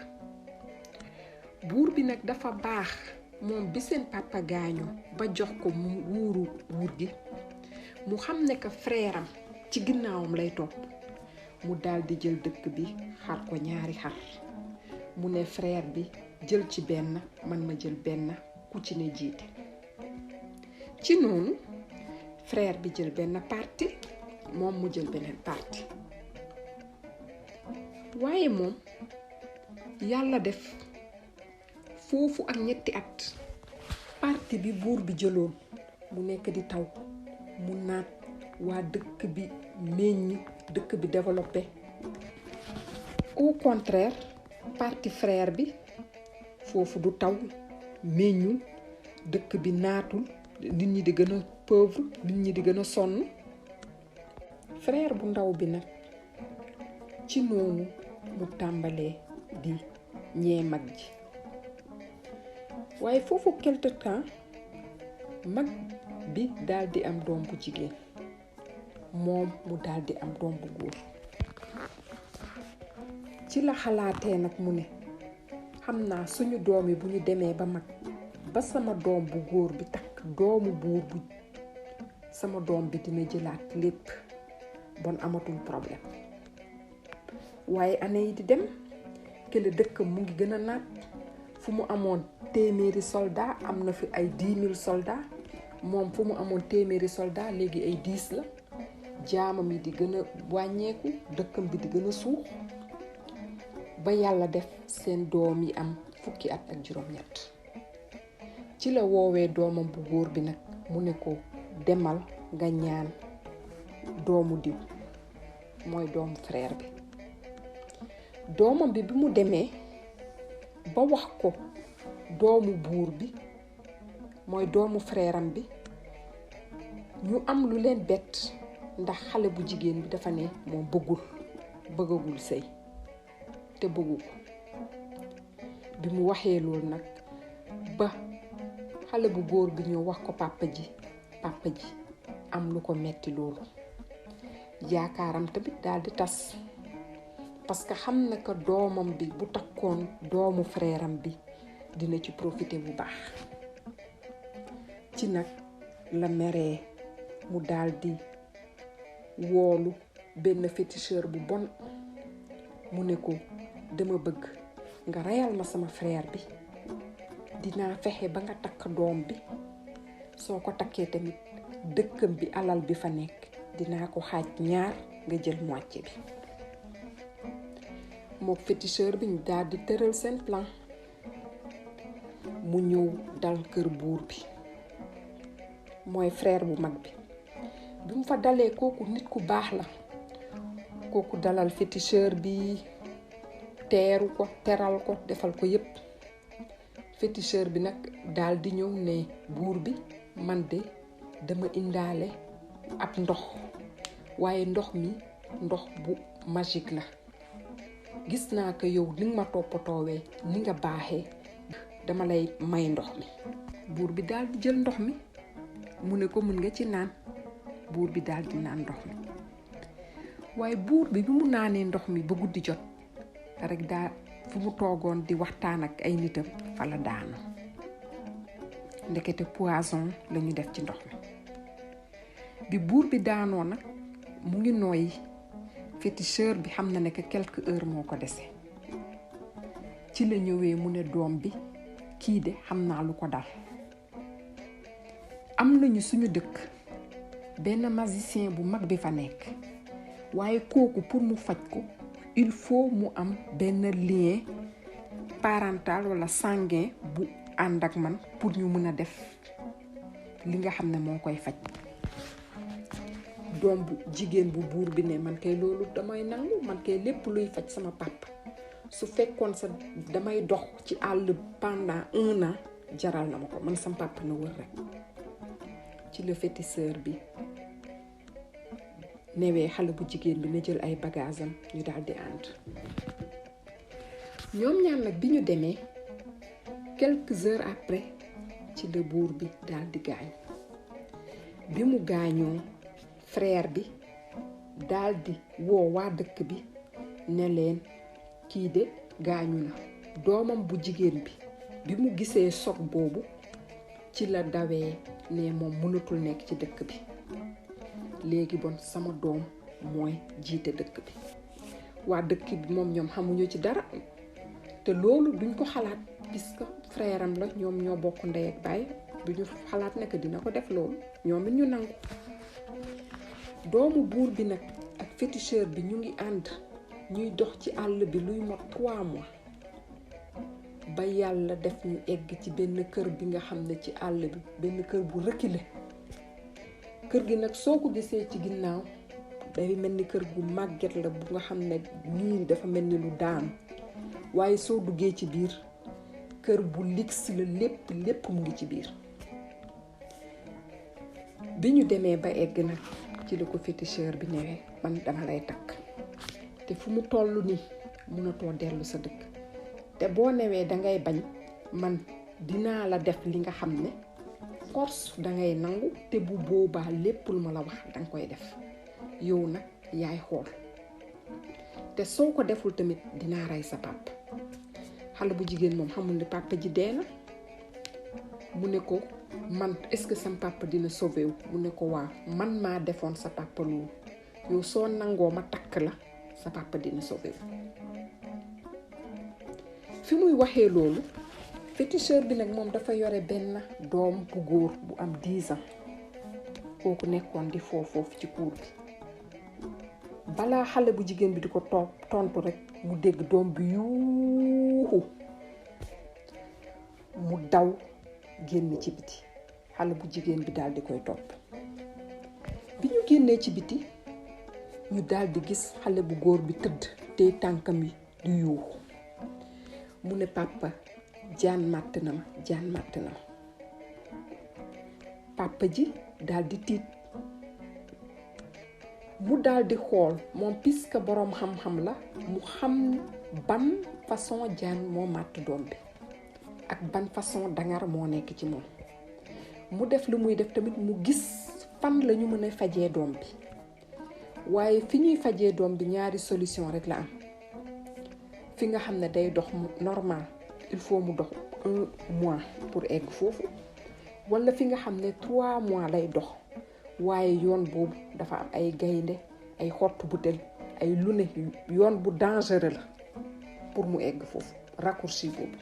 buur bi nag dafa baax moom bi seen papa gaañoo ba jox ko mu wuuru buur gi mu xam ne que frère am ci ginnaawam lay topp mu daldi jël dëkk bi xar ko ñaari xar mu ne frère bi jël ci benn man ma jël benn ku ci ne jiite ci noonu frère bi jël benn parti moom mu jël beneen parti waaye moom yàlla def foofu ak ñetti at parti bi buur bi jëloon mu nekk di taw mu naat waa dëkk bi meññ dëkk bi développé au contraire parti frère bi foofu du taw meññul dëkk bi naatul nit ñi di gën a pauvre nit ñi di gën a sonn frère bu ndaw bi nag ci noonu mu tàmbalee di ñee mag ji waaye foofu quelque temps mag bi daldi am doom bu jigéen moom mu daldi am doom bu góor ci la xalaatee nag mu ne xam naa suñu doom yi bu ñu demee ba mag ba sama doom bu góor bi takk doomu buur bu sama doom bi dina jëlaat lépp bon amatul problème waaye année yi di dem kële dëkk mu ngi gën a naat fu mu amoon téeméeri soldat am na fi ay 10 000 soldats moom fu mu amoon téeméeri soldat léegi ay 10 la jaamam yi di gën a wàññeeku dëkkam bi di gën a suux ba yàlla def seen doom yi am fukki at ak juróom-ñett ci la woowee doomam bu góor bi nag mu ne ko demal nga ñaan doomu diw mooy doomu frère bi doomam bi mu demee ba wax ko doomu buur bi mooy doomu frère am bi ñu am lu leen bett ndax xale bu jigéen bi dafa ne moom bëggagul sëy te bëggu ko bi mu waxee loolu nag ba xale bu góor bi ñëw wax ko papa ji am lu ko metti loolu yaakaaram tamit daal di tas parce que xam na que doomam bi bu takkoon doomu frère am bi dina ci profiter bu baax ci nag la meree mu daal di woolu benn féticheur bu bon mu ne ko dama bëgg nga reyal ma sama frère bi dinaa fexe ba nga takk doom bi soo ko takkee tamit dëkkam bi alal bi fa nekk dinaa ko xaaj ñaar nga jël moitié bi mook féticheur bi ñu daal di tëral seen plan mu ñëw dal kër buur bi mooy frère bu mag bi bi mu fa dalee kooku nit ku baax la kooku dalal féticheur bi teeru ko teral ko defal ko yépp féticheur bi nag daal di ñëw ne buur bi man de dama indaale ab ndox waaye ndox mi ndox bu magique la gis naa ko yow ni nga ma toppatoowee ni nga baaxee dama lay may ndox mi buur bi daal di jël ndox mi mu ne ko mën nga ci naan buur bi daal di naan ndox mi waaye buur bi mu naanee ndox mi ba guddi jot rek daa fu mu toogoon di waxtaan ak ay nitam fa la daanu ndekete poison la ñu def ci ndox mi bi buur bi daanoo nag mu ngi nooyi féticheur bi xam na ne que quelques heures moo ko dese ci la ñëwee mu ne doom bi kii de xam naa lu ko dal am nañu suñu dëkk benn magicien bu mag bi fa nekk waaye kooku pour mu faj ko il faut mu am benn lien parental wala sanguin bu ànd ak man pour ñu mën a def li nga xam ne moo koy faj doom bu jigéen bu buur bi ne man kay loolu damay nangu man kay lépp luy faj sama papa su fekkoon sa damay dox ci àll pendant 1 an jaral na ma ko man sama papa na wër rek ci le féticheur bi newee xale bu jigéen bi na jël ay bagages am ñu daal di ànd ñoom ñaar nag bi ñu demee quelques heures après ci le buur bi daal di gaañ bi mu gaañoo frère bi daal di woo waa dëkk bi ne leen kii de gaañu na doomam bu jigéen bi mu gisee choc boobu ci la dawee ne moom mënatul nekk ci dëkk bi léegi bon sama doom mooy jiite dëkk bi waa dëkk bi moom ñoom xamuñu ci dara te loolu duñ ko xalaat puisque frère am la ñoom ñoo bokk ndey ak baay duñu xalaat ne que dina ko def loolu ñoom it ñu nangu doomu buur bi nag ak féticheur bi ñu ngi ànd ñuy dox ci àll bi luy mot 3 mois ba yàlla def ñu egg ci benn kër bi nga xam ne ci àll bi benn kër bu reculé kër gi nag soo ko gisee ci ginnaaw day mel ni kër gu màgget la bu nga xam ne miir dafa mel ni lu daanu waaye soo duggee ci biir kër bu luxe la lépp mu ngi ci biir bi ñu demee ba egg nag ci la ko féticheur bi ñëwee man dama lay takk te fu mu toll nii mënatoo dellu sa dëkk te boo newee dangay bañ man dinaa la def li nga xam ne force dangay nangu te bu boobaa lépp lu ma la wax danga koy def yow nag yaay xool te soo ko deful tamit dinaa rey sa papa xale bu jigéen moom xamul ne papa ji dee na mu ne ko man est-ce que sam papa dina sauvé wu mu ne ko waaw man maa defoon sa papa loolu yow soo nangoo ma takk la sa papa dina sauvé wu fi muy waxee loolu féticheur bi nag moom dafa yore benn doom bu góor bu am 10 ans kooku nekkoon di foofu ci cour bi balaa xale bu jigéen bi di ko tontu rek mu dégg doom bi yuuxu mu daw génn ci biti xale bu jigéen bi daal di koy topp bi ñu génnee ci biti ñu daal di gis xale bu góor bi tëdd te tànkam yi di yuuxu mu ne papa jaan màtt na ma papa ji daal di tiit mu daal di xool moom puisque boroom xam-xam la mu xam ban façon jaan moo màtt doom bi ak ban façon dangar moo nekk ci moom mu def lu muy def tamit mu gis fan la ñu mën a fajee doom bi waaye fi ñuy fajee doom bi ñaari solution rek la am. fi nga xam ne day dox normal il faut mu dox 1 mois pour egg foofu, wala fi nga xam ne 3 mois lay dox waaye yoon boobu dafa am ay gaynde, ay xottu butel, ay lu ne, yoon bu dangereux la pour mu egg foofu, raccourci boobu.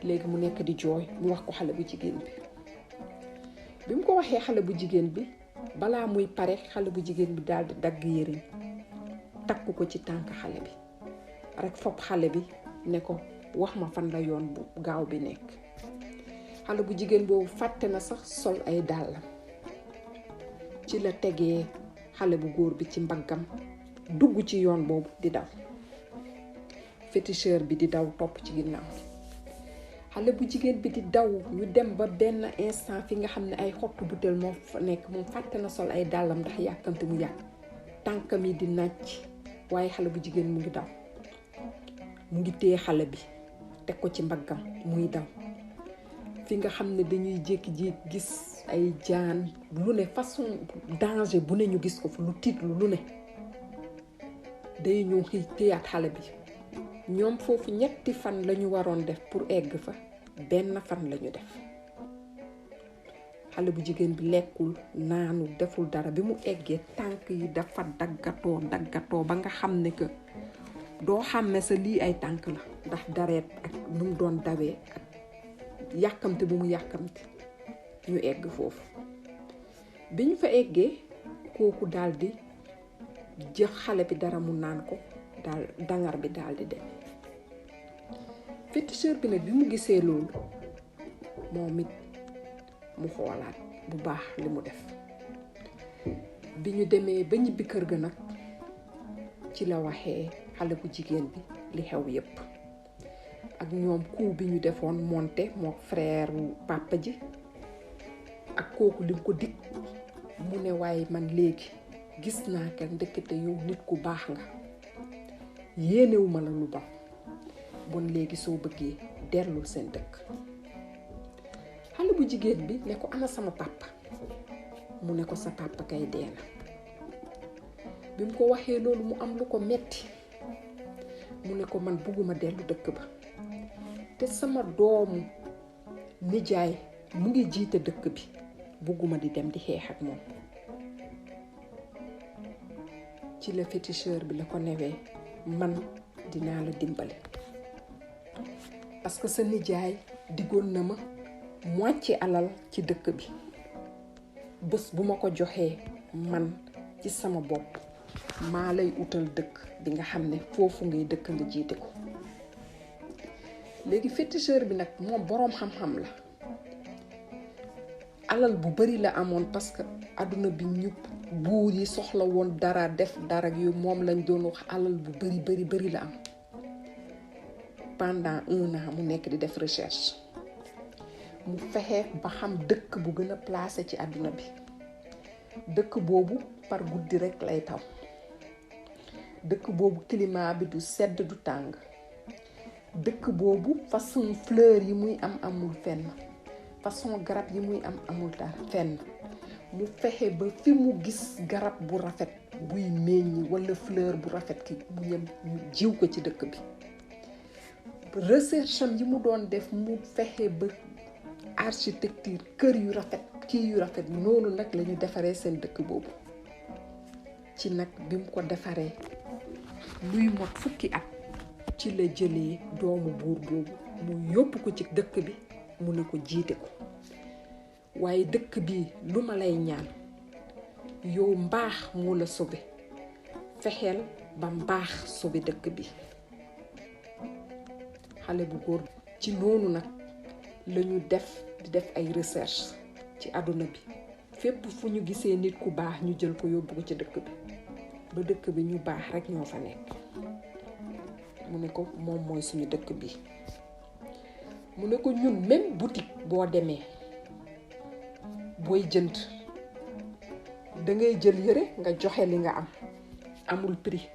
léegi mu nekk di jooy, mu wax ko xale bu jigéen bi mu ko waxee xale bu jigéen bi, balaa muy pare xale bu jigéen bi daal di dagg yéreem takku ko ci tànk xale bi rek fopp xale bi ne ko wax ma fan la yoon bu gaaw bi nekk. xale bu jigéen boobu fàtte na sax sol ay dàllam, ci la tegee xale bu góor bi ci mbaggam dugg ci yoon boobu di daw. féticheur bi di daw topp ci ginnaaw. xale bu jigéen bi di daw, ñu dem ba benn instant fi nga xam ne ay xottu butéel moo fa nekk, moom fàtte na sol ay dàllam ndax yàkkamte mu yàgg, tànkam yi di nàcc, waaye xale bu jigéen mu ngi daw. mu ngi téye xale bi teg ko ci mbaggam muy daw. fi nga xam ne dañuy jékki-jékki gis ay jaan, lu ne façon danger bu ne ñu gis ko fa, lu tiitlu lu ne. day ñëw xëy téyaat xale bi. ñoom foofu 3 fan lañu waroon def pour egg fa, 1 fan lañu def. xale bu jigéen bi lekkul naanu deful dara, bi mu eggee tànk yi dafa daggatoo ba nga xam ne que doo xàmme sa lii ay tànk la ndax dareet ak nu mu doon dawee ak yàkkamte bu mu yàkkamte. ñu egg foofu bi ñu fa eggee kooku daal di jëx xale bi dara mu naan ko, daal dangar bi daal di dem. féticheur bi nag bi mu gisee loolu moom it mu xoolaat bu baax li mu def. bi ñu demee ba ñibbi kër ga nag ci la waxee xale bu jigéen bi li xew yépp ak ñoom coup bi ñu defoon monté moo frère papa ji ak kooku lim ko dig. mu ne waaye man léegi gis naa que ndekete yow nit ku baax nga, yéenewuma la lu bon, bon léegi soo bëggee dellul seen dëkk. xale bu jigéen bi ne ko ana sama papa, mu ne ko sa papa kay dee na. bi mu ko waxee loolu mu am lu ko metti, mu ne ko man bugguma dellu dëkk ba, te sama doomu nijaay mu ngi jiite dëkk bi, bugguma di dem di xeex ak moom. ci la féticheur bi la ko newee man dinaa la dimbali parce que sa nijaay diggoon na ma moitié alal ci dëkk bi, bés bu ma ko joxee man ci sama bopp maa lay utal dëkk bi nga xam ne foofu ngay dëkk nga jiite ko. léegi féticheur bi nag moom boroom xam-xam la, alal bu bari la amoon parce que àdduna bi ñëpp buur yi soxla woon dara def dara yu moom lañ doon wax alal bu bari la am. pendant 1 an mu nekk di def recherche, mu fexe ba xam dëkk bu gën a placé ci àdduna bi. dëkk boobu par guddi rek lay taw, dëkk boobu climat bi du sedd du tàng, dëkk boobu façon fleur yi muy am amul fenn, façon garab yi muy am amul dara fenn. mu fexe ba fi mu gis garab bu rafet buy meññ wala fleur bu rafet ki mu yem ñu jiw ko ci dëkk bi. recherche am yi mu doon def mu fexe ba architecture kër yu rafet kii yu rafet noonu nag la ñu defaree seen dëkk boobu. ci nag bi mu ko defaree luy mot 10 at ci la jëlee doomu buur boobu mu yóbbu ko ci dëkk bi mu ne ko jiite ko. waaye dëkk bi lu ma lay ñaan yow mbaax moo la sobe, fexeel ba mbaax sobe dëkk bi. xale bu góor ci noonu nag lañu di def ay recherche ci àdduna bi, fépp fu ñu gisee nit ku baax ñu jël ko yóbbu ko ci dëkk bi, ba dëkk bi ñu baax rek ñoo fa nekk. mu ne ko moom mooy suñu dëkk bi. mu ne ko ñun même boutique boo demee booy jënd da ngay jël yëre nga joxe li nga am, amul prix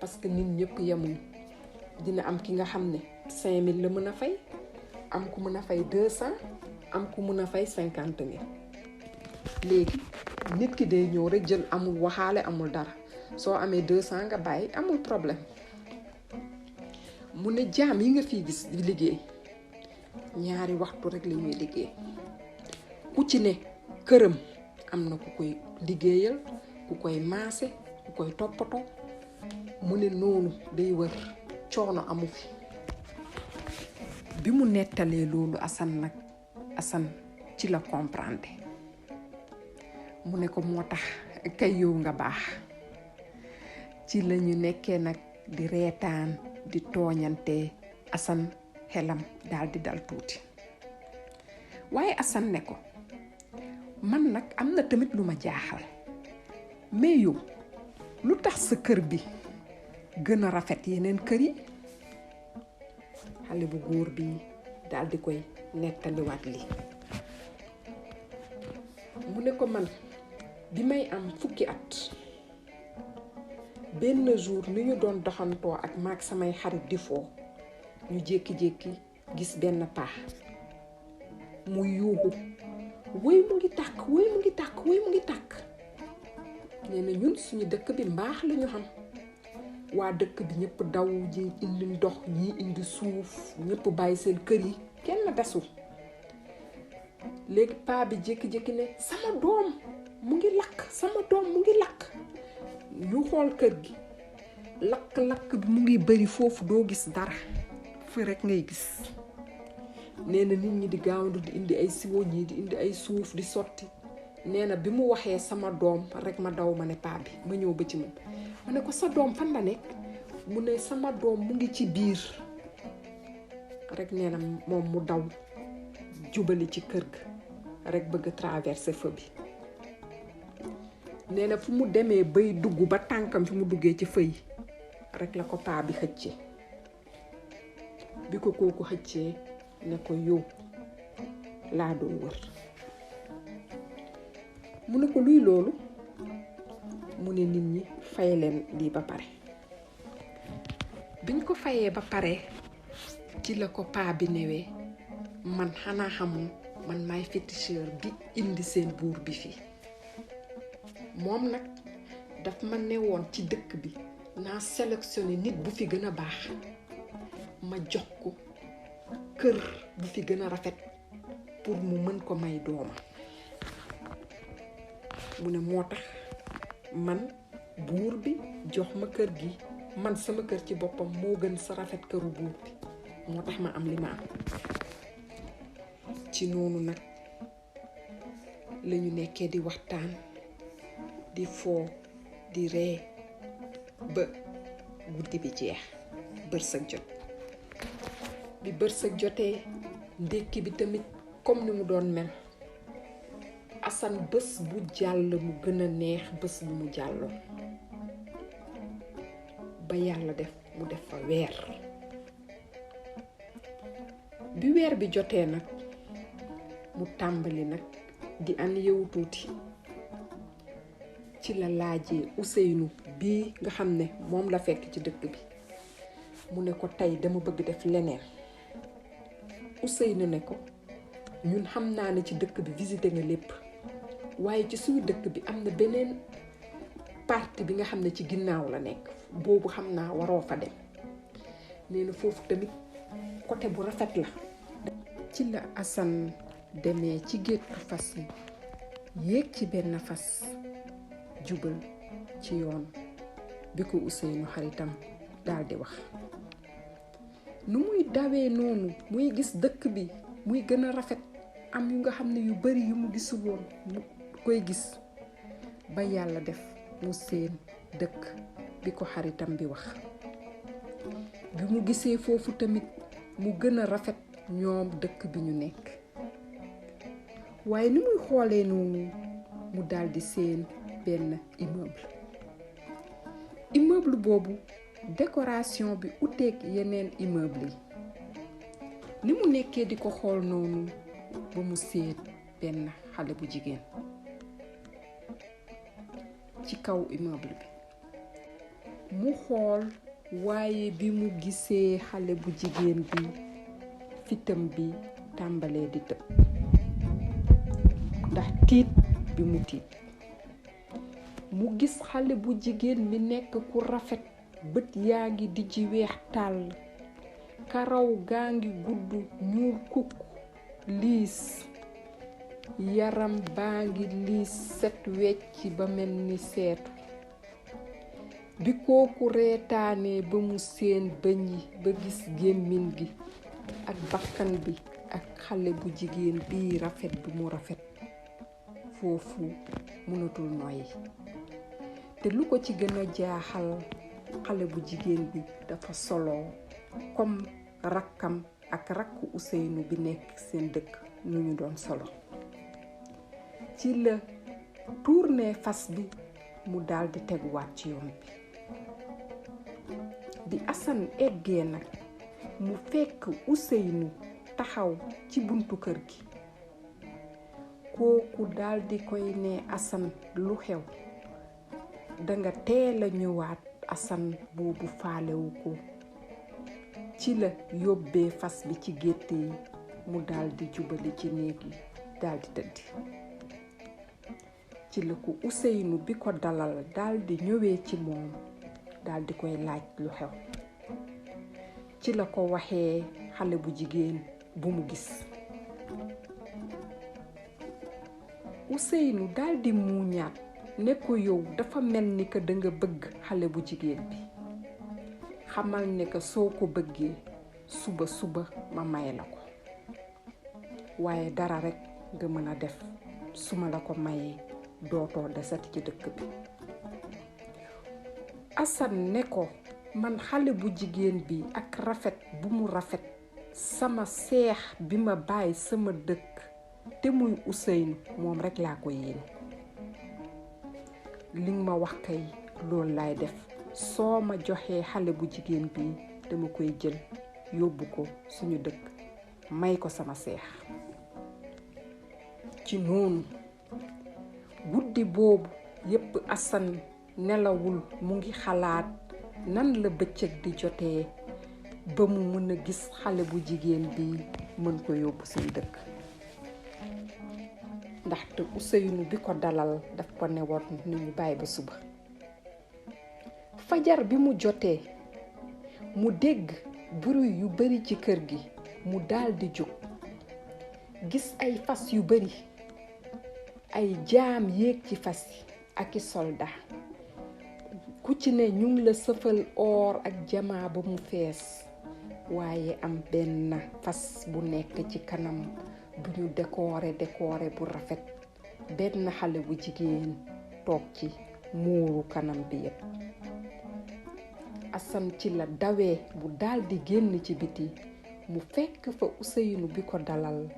parce que nit ñëpp yemuñu. dina am ki nga xam ne 5000 la mën a fay, am ku mën a fay 200, am ku mën a fay 50 000. léegi nit ki day ñëw rek jël, amul waxaale amul dara. Soo amee 200 nga bàyyi amul problème. mu ne jaam yi nga fii gis di liggéey ñaari waxtu rek la ñuy liggéey. ku ci ne këram am na ku koy liggéeyal, ku koy maase, ku koy toppatoo. mu ne noonu day wër, coono amu fi. bi mu nettalee loolu Assane ci la comprendre. mu ne ko moo tax kay yow nga baax. ci la ñu nekkee nag di reetaan di tooñante. Assane xelam daal di dal tuuti. waaye Assane ne ko man nag am na tamit lu ma jaaxal. mais yow lu tax sa kër bi gën a rafet yeneen kër yi? xale bu góor bi daal di koy nettaliwaat lii. mu ne ko man bi may am fukki at benn jour ni ñu doon doxantoo ak maag samay xarit di foo ñu jékki-jékki gis benn paax mu yuuxu woy mu ngi tàkk woy mu ngi tàkk woy mu ngi tàkk. nee na ñun suñu dëkk bi mbaax la ñu xam. waa dëkk bi ñëpp daw ji indi ndox ñii indi suuf ñëpp bàyyi seen kër yi kenn desul. léegi paa bi jékki-jékki ne sama doom mu ngi lakk, sama doom mu ngi lakk. ñu xool kër gi lakk-lakk bi mu ngi bëri foofu doo gis dara fi rek ngay gis. nee na nit ñi di gaawandu di indi ay siwo, ñii di indi ay suuf di sotti. nee na bi mu waxee sama doom rek ma daw ma ne paa bi ma ñëw ba ci moom. ma ne ko sa doom fan la nekk? mu ne sama doom mu ngi ci biir. rek nee na moom mu daw jubali ci kër ga rek bëgg a traverser feu bi. nee na fu mu demee bay dugg ba tànkam fi mu duggee ci feu yi rek la ko paa bi xëccee. bi ko kooku xëccee ne ko yow laa doon wër. mu ne ko luy loolu? mu ne nit ñi fay leen lii ba pare. biñ ko fayee ba pare ci la ko paa bi newee man xanaa xamul man maay féticheur bi indi seen buur bi fii. moom nag daf ma newoon ci dëkk bi naa sélectionné nit bu fi gën a baax ma jox ko kër bu fi gën a rafet pour mu mën ko may doomam. mu ne moo tax man buur bi jox ma kër gi, man sama kër ci boppam moo gën sa rafet këru buur bi, moo tax ma am li ma am. ci noonu nag lañu nekkee di waxtaan di foo di ree ba guddi bi jeex, bërsëg jot. bi bërsëg jotee ndékki bi tamit comme ni mu doon mel. Assane bés bu jàll mu gën a neex bés bu mu jàlloon ba yàlla def mu def fa weer. bi weer bi jotee nag mu tàmbali nag di an yewu tuuti. ci la laajee Ousseynou bii nga xam ne moom la fekk ci dëkk bi. mu ne ko tey dama bëgg def leneen. Ousseynou ne ko ñun xam naa ne ci dëkk bi visité nga lépp, waaye ci suñu dëkk bi am na beneen partie bi nga xam ne ci ginnaaw la nekk, boobu xam naa waroo fa dem. nee na foofu tamit côté bu rafet la. ci la Assane demee ci géttu fas yi yéeg ci benn fas jubal ci yoon bi ko Ousseynou xaritam daal di wax. nu muy dawee noonu muy gis dëkk bi muy gën a rafet, am yu nga xam ne yu bari yu mu gisul woon mu koy gis ba yàlla def mu seen dëkk bi ko xaritam bi wax. bi mu gisee foofu tamit mu gën a rafet ñoom dëkk bi ñu nekk. waaye ni muy xoolee noonu mu daldi seen benn immeuble boobu décoration bi uteeg yeneen immeuble yi. ni mu nekkee di ko xool noonu ba mu seen benn xale bu jigéen ci kaw immeuble bi. mu xool, waaye bi mu gisee xale bu jigéen bi fitam bi tàmbalee di tëb ndax tiit bi mu tiit. mu gis xale bu jigéen mi nekk ku rafet, bët yaa ngi dijji weex tàll, karaw gaa ngi gudd ñuul kukk liis, yaram baa ngi liis set wecci ba mel ni seetu. bi kooku reetaanee ba mu seen bëñ yi ba gis gémmiñ gi ak bakkan bi ak xale bu jigéen bii rafet bi mu rafet, foofu mënatul noyyi. te lu ko ci gën a jaaxal, xale bu jigéen bi dafa solo comme rakkam ak rakku Ousseynou bi nekk seen dëkk nu ñu doon solo. ci la tourné fas bi mu daldi teguwaat ci yoon bi Assane eggee nag mu fekk Ousseynou taxaw ci buntu kër gi. kooku daldi koy ne Assane lu xew, danga teel a ñëwaat. Assane boobu faalewu ko. ci la yóbbee fas bi ci gétt yi mu daldi jubali ci néeg yi daldi tëddi. ci la ko Ousseynou bi ko dalal daldi ñëwee ci moom daldi koy laaj lu xew. ci la ko waxee xale bu jigéen bu mu gis. Ousseynou daldi muuñaat ne ko yow dafa mel ni que danga bëgg xale bu jigéen bi. xamal ne que soo ko bëggee suba ma may la ko, waaye dara rekk nga mën a def, su ma la ko mayee dootoo desati ci dëkk bi. Assane ne ko man xale bu jigéen bi ak rafet bu mu rafet, sama seex bi ma bàyyi sama dëkk te muy Ousseynou moom rekk laa ko yéene. li nga ma wax kay loolu laay def. soo ma joxee xale bu jigéen bi dama koy jël yóbbu ko suñu dëkk may ko sama seex. ci noonu guddi boobu yépp Assane nelawul, mu ngi xalaat nan la bëccëg di jotee ba mu mën a gis xale bu jigéen bi mën ko yóbbu suñu dëkk. ndaxte Ousseynou bi ko dalal daf ko newoon ni ñu bàyyi ba suba. fajar bi mu jotee mu dégg bruit yu bari ci kër gi, mu daldi jóg gis ay fas yu bari, ay jaam yéeg ci fas yi ak i soldat. ku ci ne ñu ngi la sëfal or ak jamaa ba mu fees, waaye am benn fas bu nekk ci kanam bu ñu décoré bu rafet. benn xale bu jigéen toog ci muuru kanam bi yépp. Assane ci la dawee bu daldi génn ci biti, mu fekk fa Ousseynou bi ko dalal.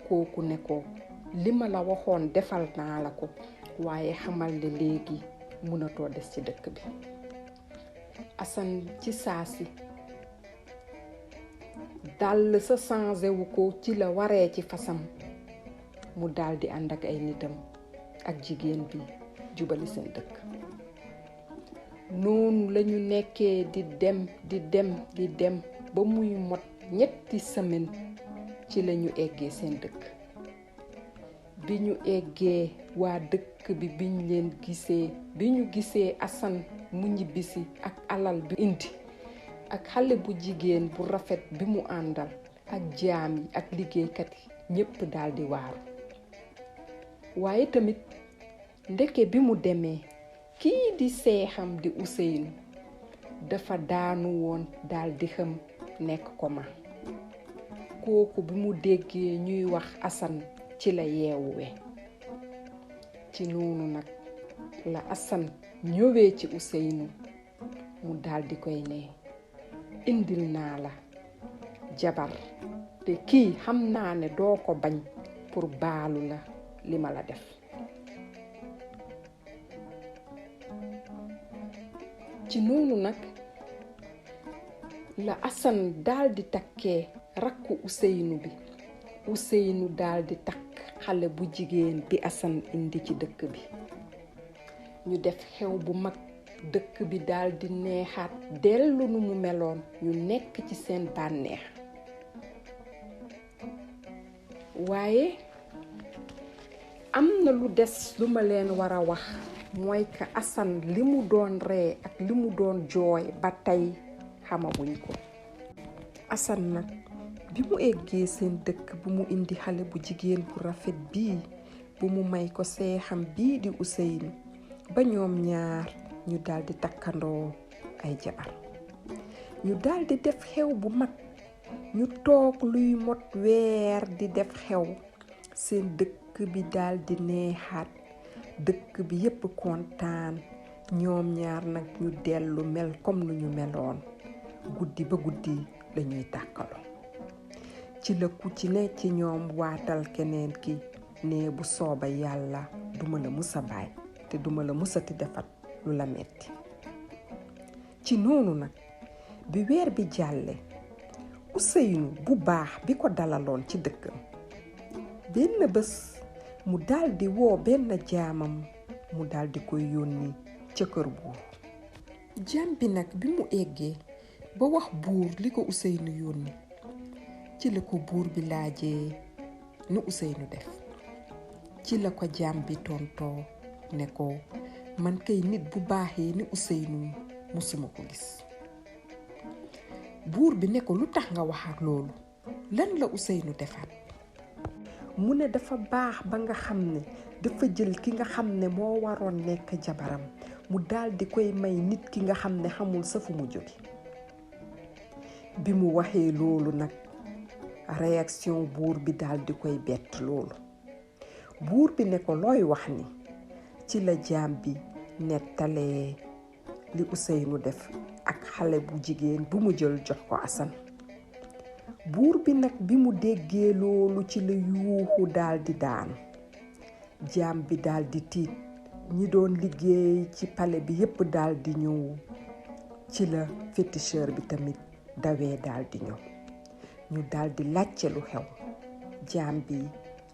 kooku ne ko li ma la waxoon defal naa la ko, waaye xamal ne léegi mënatoo des ci dëkk bi. Assane ci saasi dal sa changé wu ko, ci la waree ci fasam mu daldi ànd ak ay nitam ak jigéen bi jubali seen dëkk. noonu lañu nekkee di dem ba muy mot 3 semaine ci lañu eggee seen dëkk. bi ñu eggee waa dëkk bi bi ñu gisee Assane mu ñibbisi ak alal bi indi ak xale bu jigéen bu rafet bi mu àndal ak jaam yi ak liggéeykat yi, ñépp daldi waaru. waaye tamit ndeke bi mu demee, kii di seexam di Ousseynou dafa daanu woon daldi xam nekk koma. kooku bi mu déggee ñuy wax Assane ci la yeewuwe. ci noonu nag la Assane ñëwee ci Ousseynou mu daldi koy ne indil naa la jabar, te kii xam naa ne doo ko bañ pour baalu la li ma la def. ci noonu nag la Assane daldi takkee rakku Ousseynou bi. Ousseynou daldi takk xale bu jigéen bi Assane indi ci dëkk bi. ñu def xew bu mag, dëkk bi daldi neexaat dellu nu mu meloon, ñu nekk ci seen bànneex. waaye am na lu des lu ma leen war a wax mooy que Assane li mu doon ree ak li mu doon jooy ba tey xamaguñ ko. Assane nag bi mu eggee seen dëkk bu mu indi xale bu jigéen bu rafet bii bu mu may ko seexam bii di Ousseynou ba ñoom ñaar ñu daldi takkandoo ay jabar. ñu daldi def xew bu mag ñu toog luy mot weer di def xew. seen dëkk bi daldi neexaat dëkk bi yépp kontaan ñoom ñaar nag ñu dellu mel comme nu ñu meloon guddi ba guddi lañuy tàkkaloo. ci la ku ci ne ci ñoom waatal keneen ki ne bu sooba yàlla duma la musa baay te duma la musati defat lu la metti. ci noonu nag bi weer bi jàlle Ousseynou bu baax bi ko dalaloon ci dëkkam benn bés mu daldi woo benn jaamam mu daldi koy yónni ca kër buur. jaam bi nag bi mu eggee ba wax buur li ko Ousseynou yónni ci la ko buur bi laajee nu Ousseynou def. ci la ko jaam bi tontoo ne ko man kay nit bu baaxee ni Ousseynou musuma ko gis. buur bi ne ko lu tax nga wax ak loolu lan la Ousseynou defaat. mu ne dafa baax ba nga xam ne dafa jël ki nga xam ne moo waroon nekk jabaram mu daldi koy may nit ki nga xam ne xamul sa fu mu jóge. bi mu waxee loolu nag réaction buur bi daldi koy bett loolu. buur bi ne ko looy wax ni. ci la jaam bi nettalee li Ousseynou def ak xale bu jigéen bu mu jël jox ko Assane. buur bi nag bi mu déggee loolu ci la yuuxu daldi daanu. jaam bi daldi tiit ñi doon liggéey ci palais bi yépp daldi ñëw. ci la féticheur bi tamit dawee daldi ñëw. ñu daldi laajte lu xew. jaam bi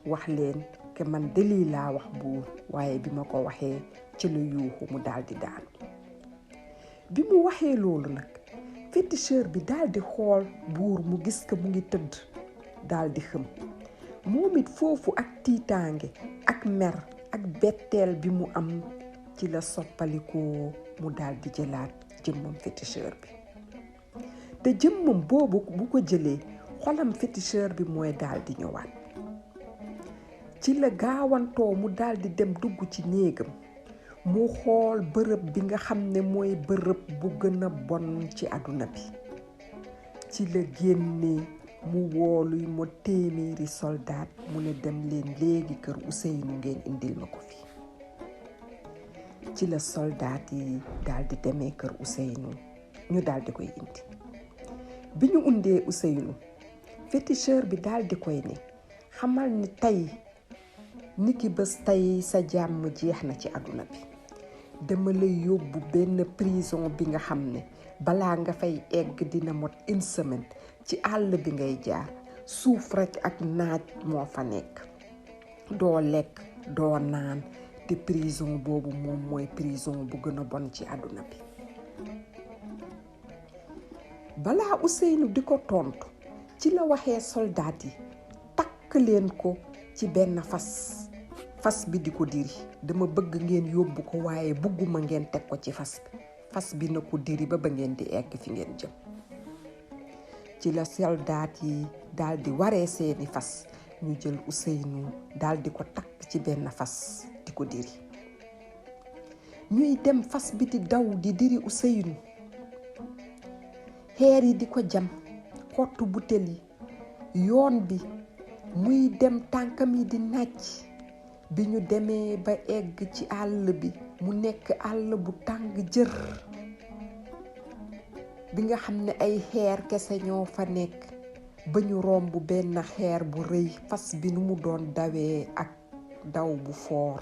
wax leen que man de lii laa wax buur waaye bi ma ko waxee ci la yuuxu mu daldi daanu. bi mu waxee loolu nag féticheur bi daldi xool buur mu gis ko mu ngi tëdd daldi xëm. moom it foofu ak tiitaange ak mer ak betteel bi mu am ci la soppalikoo mu daldi jëlaat jëmmam féticheur bi. te jëmmam boobu bu ko jëlee xolam féticheur bi mooy daldi ñëwaat. ci la gaawantoo mu daldi dem dugg ci néegam mu xool bërëb bi nga xam ne mooy bërëb bu gën a bon ci àdduna bi. ci la génne mu wooluy mo téeméeri soldaat mu ne dem leen léegi kër Ousseynou ngeen indil ma ko fi. ci la soldaat yi daldi demee kër Ousseynou ñu daldi koy indi. bi ñu undee Ousseynou féticheur bi daldi koy ne xamal ni tey niki bés tey sa jàmm jeex na ci àdduna bi. dama lay yóbbu benn prison bi nga xam ne balaa nga fay egg dina mot une semaine ci àll bi ngay jaar suuf rekk ak naaj moo fa nekk. doo lekk doo naan te prison boobu moom mooy prison bu gën a bon ci àdduna bi. balaa Ousseynou di ko tontu ci la waxee soldaat yi takk leen ko ci benn fas bi di ko diri. dama bëgg ngeen yóbbu ko waaye bëgguma ngeen teg ko ci fas bi na ko diri ba ngeen di egg fi ngeen jëm. ci la soldaat yi daldi waree seeni fas ñu jël Ousseynou daldi ko takk ci benn fas di ko diri. ñuy dem fas bi di daw di diri Ousseynou. xeer yi di ko jam xottu butel yi yoon bi muy dem tànkam yi di nàcc. bi ñu demee ba egg ci àll bi mu nekk àll bu tàng jër bi nga xam ne ay xeer kese ñoo fa nekk. ba ñu romb benn xeer bu rëy fas bi nu mu doon dawee ak daw bu foor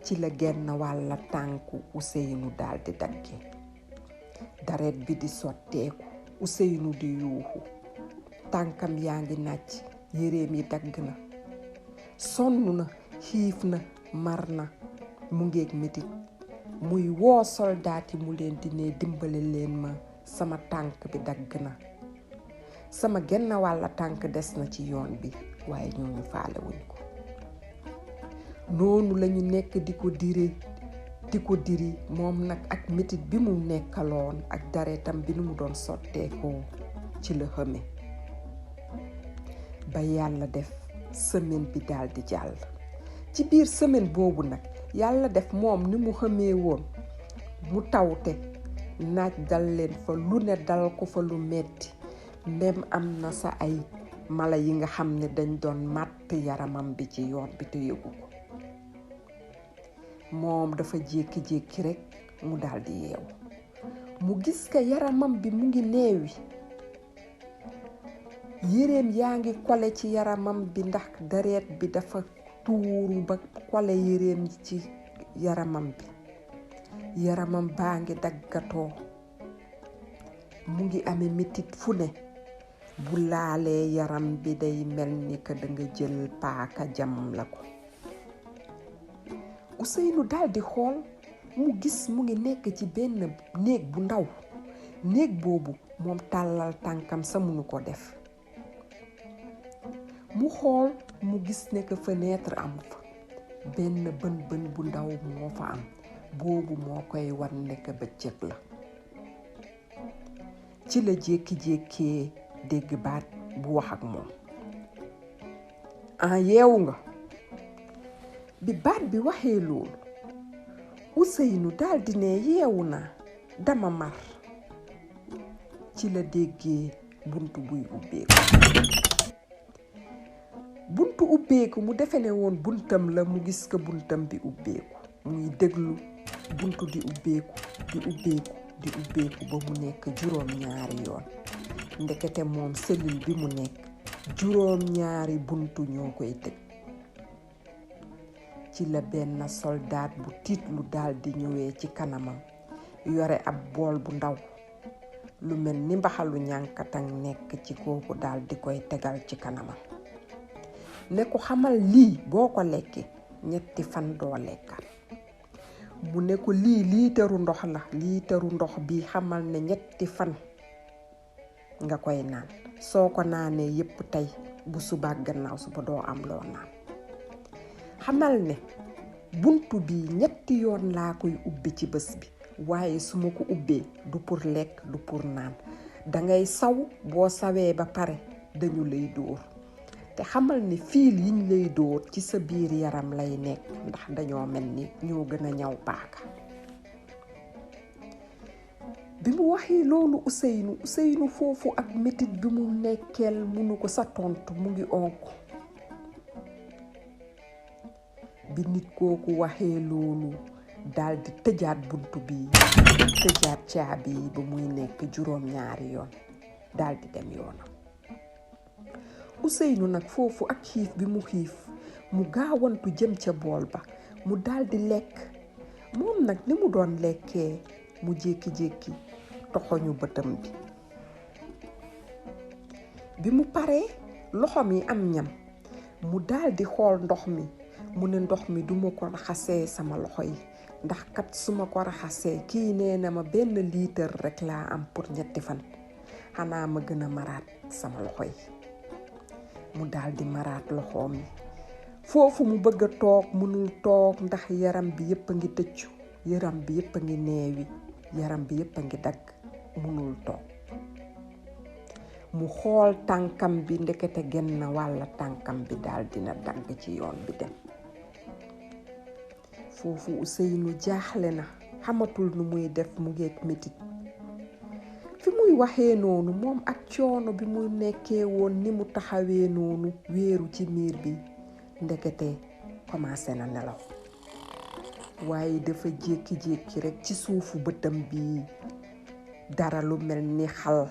ci la genn wàlla tànku Ousseynou daldi dagge. daret bi di sotteeku Ousseynou di yuuxu tànkam yaa ngi nàcc yéreem yi dagg na. sonn na xiif na mar na mu ngeeg metit muy woo soldaat yi mu leen di ne dimbale leen ma sama tànk bi dagg na. sama genn wàlla tànk des na ci yoon bi waaye ñooñu faale wuñ ko. noonu lañu nekk di ko dire di ko diri moom nag ak métit bi mu nekkaloon ak dareetam bi nu mu doon sotteekoo ci la xëme ba yàlla def semaine bi daal di jàll ci biir semaine boobu nag yàlla def moom ni mu xëmee woon mu tawte naaj dal leen fa lu ne dal ko fa lu metti ndem am na sa ay mala yi nga xam ne dañ doon màtt yaramam bi ci yoon bi te yëgu ko moom dafa jékki-jékki rekk mu daldi yeewu mu gis ka yaramam bi mu ngi neewi yéreem yaa ngi kole ci yaramam bi ndax deret bi dafa tuuru ba kole yéreem ci yaramam bi yaramam baa ngi daggatoo mu ngi amee metit fu ne bu laalee yaram bi day mel ni que da nga jël paaka jam la ko Ousseynou daldi xool mu gis mu ngi nekk ci benn néeg bu ndaw néeg boobu moom tàllal tànkam sa mënu ko def mu xool mu gis ne que fenêtre am fa benn bën bu ndaw moo fa am boobu moo koy wan ne que bëccëg la ci la jékki-jékkee dégg baat bu wax ak moom yeewu nga bi baat bi waxee loolu Ousseynou daldi ne yeewu naa dama mar ci la déggee buntu buy ubbeeku mu defe ne woon buntam la mu gis ko buntam bi ubbeeku muy déglu buntu di ubbeeku ba mu nekk juróom-ñaari yoon ndekete moom cellule bi mu nekk juróom-ñaari buntu ñoo koy tëj ci la benn soldat bu tiitlu daldi ñëwee ci kanamam yore ab bool bu ndaw lu mel ni mbaxalu ñànkatang nekk ci kooku daldi koy tegal ci kanamam ne ko xamal lii boo ko lekkee 3 fan doo lekkat mu ne ko lii liitaru ndox la liitaru ndox bi xamal ne 3 fan nga koy naan soo ko naanee yépp tey bu suba gannaaw suba doo am loo naan xamal ne buntu bi 3 yoon laa koy ubbi ci bés bi waaye su ma ko ubbee du pour lekk du pour naan dangay saw boo sawee ba pare dañu lay dóor te xamal ne fiil yiñ lay dóor ci sa biir yaram lay nekk ndax dañoo mel ni ñoo gën a ñaw paaka bi mu waxee loolu Ousseynou foofu ak metit bi mu nekkeel munu ko sa tontu mu ngi onk bi nit kooku waxee loolu daldi tëjaat buntu bi tëjaat caabi ba muy nekk juróom-ñaari yoon daldi dem yoonam Ousseynou nag foofu ak xiif bi mu xiif mu gaawantu jëm ca bool ba mu daldi lekk moom nag ni mu doon lekkee mu jékki-jékki toxoñu bëtam bi mu paree loxoom yi am ñam mu daldi xool ndox mi mu ne ndox mi duma ko raxasee sama loxo yi ndax kat su ma ko raxasee kii nee na ma 1 litre rek laa am pour 3 fan xanaa ma gën a maraat sama loxo yi mu daldi maraat loxoom yi foofu mu bëgg a toog mënul toog ndax yaram bi yépp a ngi tëccu yaram bi yépp a ngi neewi yaram bi yépp a ngi dagg mënul toog mu xool tànkam bi ndekete genn wàlla tànkam bi daldi na dagg ci yoon bi dem foofu Ousseynou jaaxle na xamatul nu muy def mu ngeek metit fi muy waxee noonu moom ak coono bi mu nekkee woon ni mu taxawee noonu wéeru ci miir bi ndekete commencé na nelaw waaye dafa jékki-jékki rekk ci suufu bëtam bi dara lu mel ni xal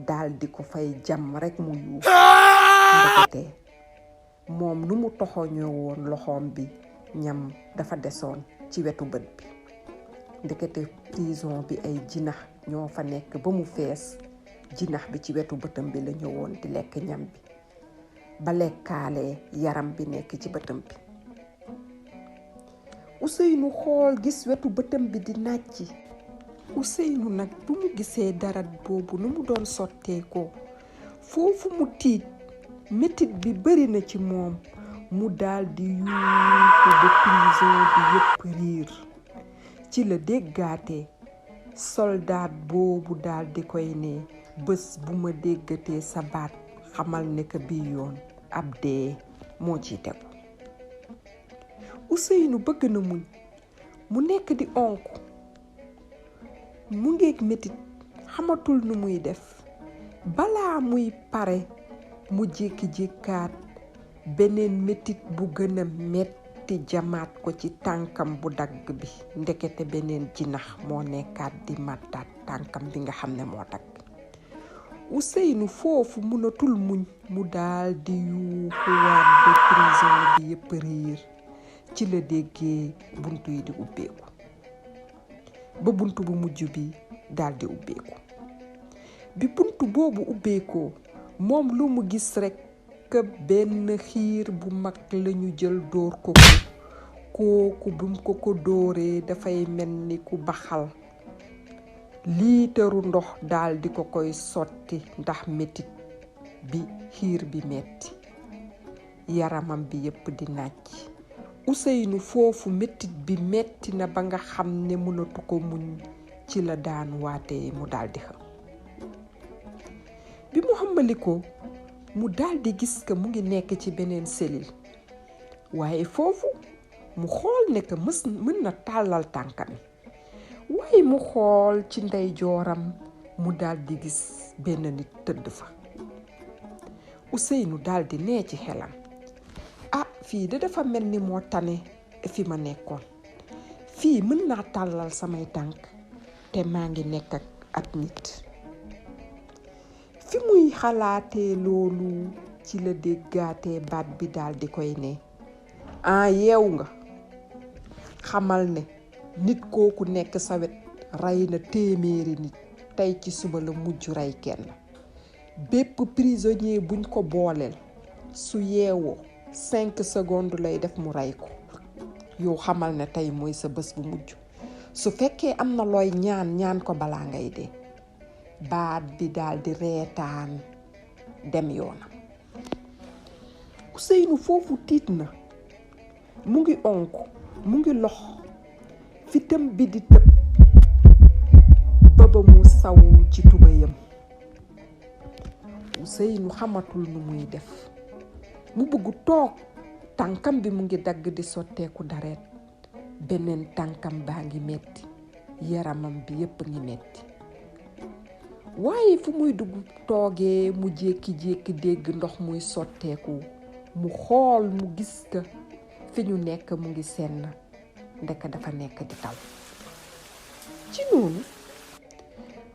daldi ko fay jam rekk mu yuux ndekete moom nu mu toxoñoo woon loxoom bi ñam dafa desoon ci wetu bët bi ndekete prison bi ay jinax ñoo fa nekk ba mu fees jinax bi ci wetu bëtam bi la ñëwoon di lekk ñam bi ba lekkaalee yaram bi nekk ci bëtam bi Ousseynou xool gis wetu bëtam bi di nàcci Ousseynou nag bu mu gisee dara boobu nu mu doon sotteekoo foofu mu tiit metit bi bari na ci moom mu daldi yuuxu ba prison bi yépp riir ci la déggaatee soldaat boobu daal di koy ne bés bu ma déggatee sa baat xamal ne que bii yoon ab dee moo ciy tegu. Ousseynou bëgg na muñ mu nekk di onk mu ngeeg metit xamatul nu muy def balaa muy pare mu jékki-jékkaat beneen metit bu gën a metti jamaat ko ci tànkam bu dagg bi ndekete beneen jinax moo nekkaat di màttaat tànkam bi nga xam ne moo dagg. Ousseynou foofu mënatul muñ mu daal di yuuxuwaat ba prison bi yëpp riir ci la déggee buntu yi di ubbeeku ba buntu bu mujj bi daal di ubbeeku. bi buntu boobu ubbeekoo moom lu mu gis rekk benn xiir bu mag lañu jël dóor ko kooku bi mu ko dóoree dafay mel ni ku baxal liitaru ndox daal di ko koy sotti ndax metit bi xiir bi metti yaramam bi yépp di nàcc. Ousseynou foofu metit bi metti na ba nga xam ne mënatu ko muñ ci la daan waatee mu daal di xam. bi mu xammalikoo mu daal di gis que mu ngi nekk ci beneen cellule waaye foofu mu xool ne que mën na tàllal tànkam waaye mu xool ci ndeyjooram mu daal di gis benn nit tëdd fa. Ousseynou daal di nee ci xelam fii de dafa mel ni moo tane fi ma nekkoon fii mën naa tàllal samay tànk te maa ngi nekk ak ab nit. fi muy xalaatee loolu ci la déggaatee baat bi daal di koy ne yeewu nga xamal ne nit kooku nekk sa wet rey na 100 nit tey ci suba la mujj rey kenn. bépp prisonnier buñ ko booleel su yeewoo 5 secondes lay def mu rey ko. yow xamal ne tey mooy sa bés bu mujj su fekkee am na looy ñaan ko balaa ngay dee. baat bi daal di reetaan dem yoonam. Ousseynou foofu tiit na mu ngi onk mu ngi lox fitam bi di tëb ba mu saw ci tubayam. Ousseynou xamatul nu muy def mu bëgg toog tànkam bi mu ngi dagg di sotteeku dareet beneen tànkam baa ngi metti yaramam bi yépp ngi metti. waaye fu muy dugg toogee mu jékki-jékki dégg ndox muy sotteeku mu xool mu gis ka fi ñu nekk mu ngi senn ndek dafa nekk di taw. ci noonu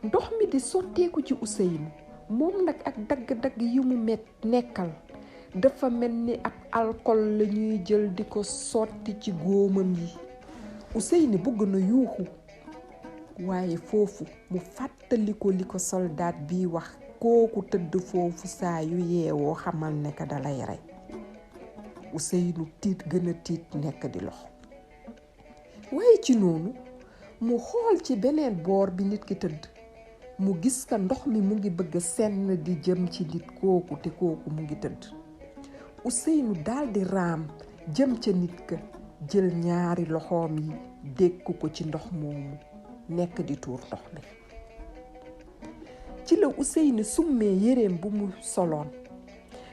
ndox mi di sotteeku ci Ousseynou moom nag ak dagg-dagg yi mu nekkal dafa mel ni ak alcool la ñuy jël di ko sotti ci góomam yi. Ousseynou bëgg na yuuxu waaye foofu mu fàttali ko li ko soldaat bi wax kooku tëdd foofu saa yu yeewoo xamal ne ka dalay rey. Ousseynou tiit gën a tiit nekk di lox waaye ci noonu mu xool ci beneen boor bi nit ki tëdd mu gis ka ndox mi mu ngi bëgg senn di jëm ci nit kooku te kooku mu ngi tëdd. Ousseynou daldi raam jëm ca nit ka jël ñaari loxoom yi dékk ko ci ndox moomu nekk di tuur ndox mi. ci la Ousseynou summee yéreem bu mu soloon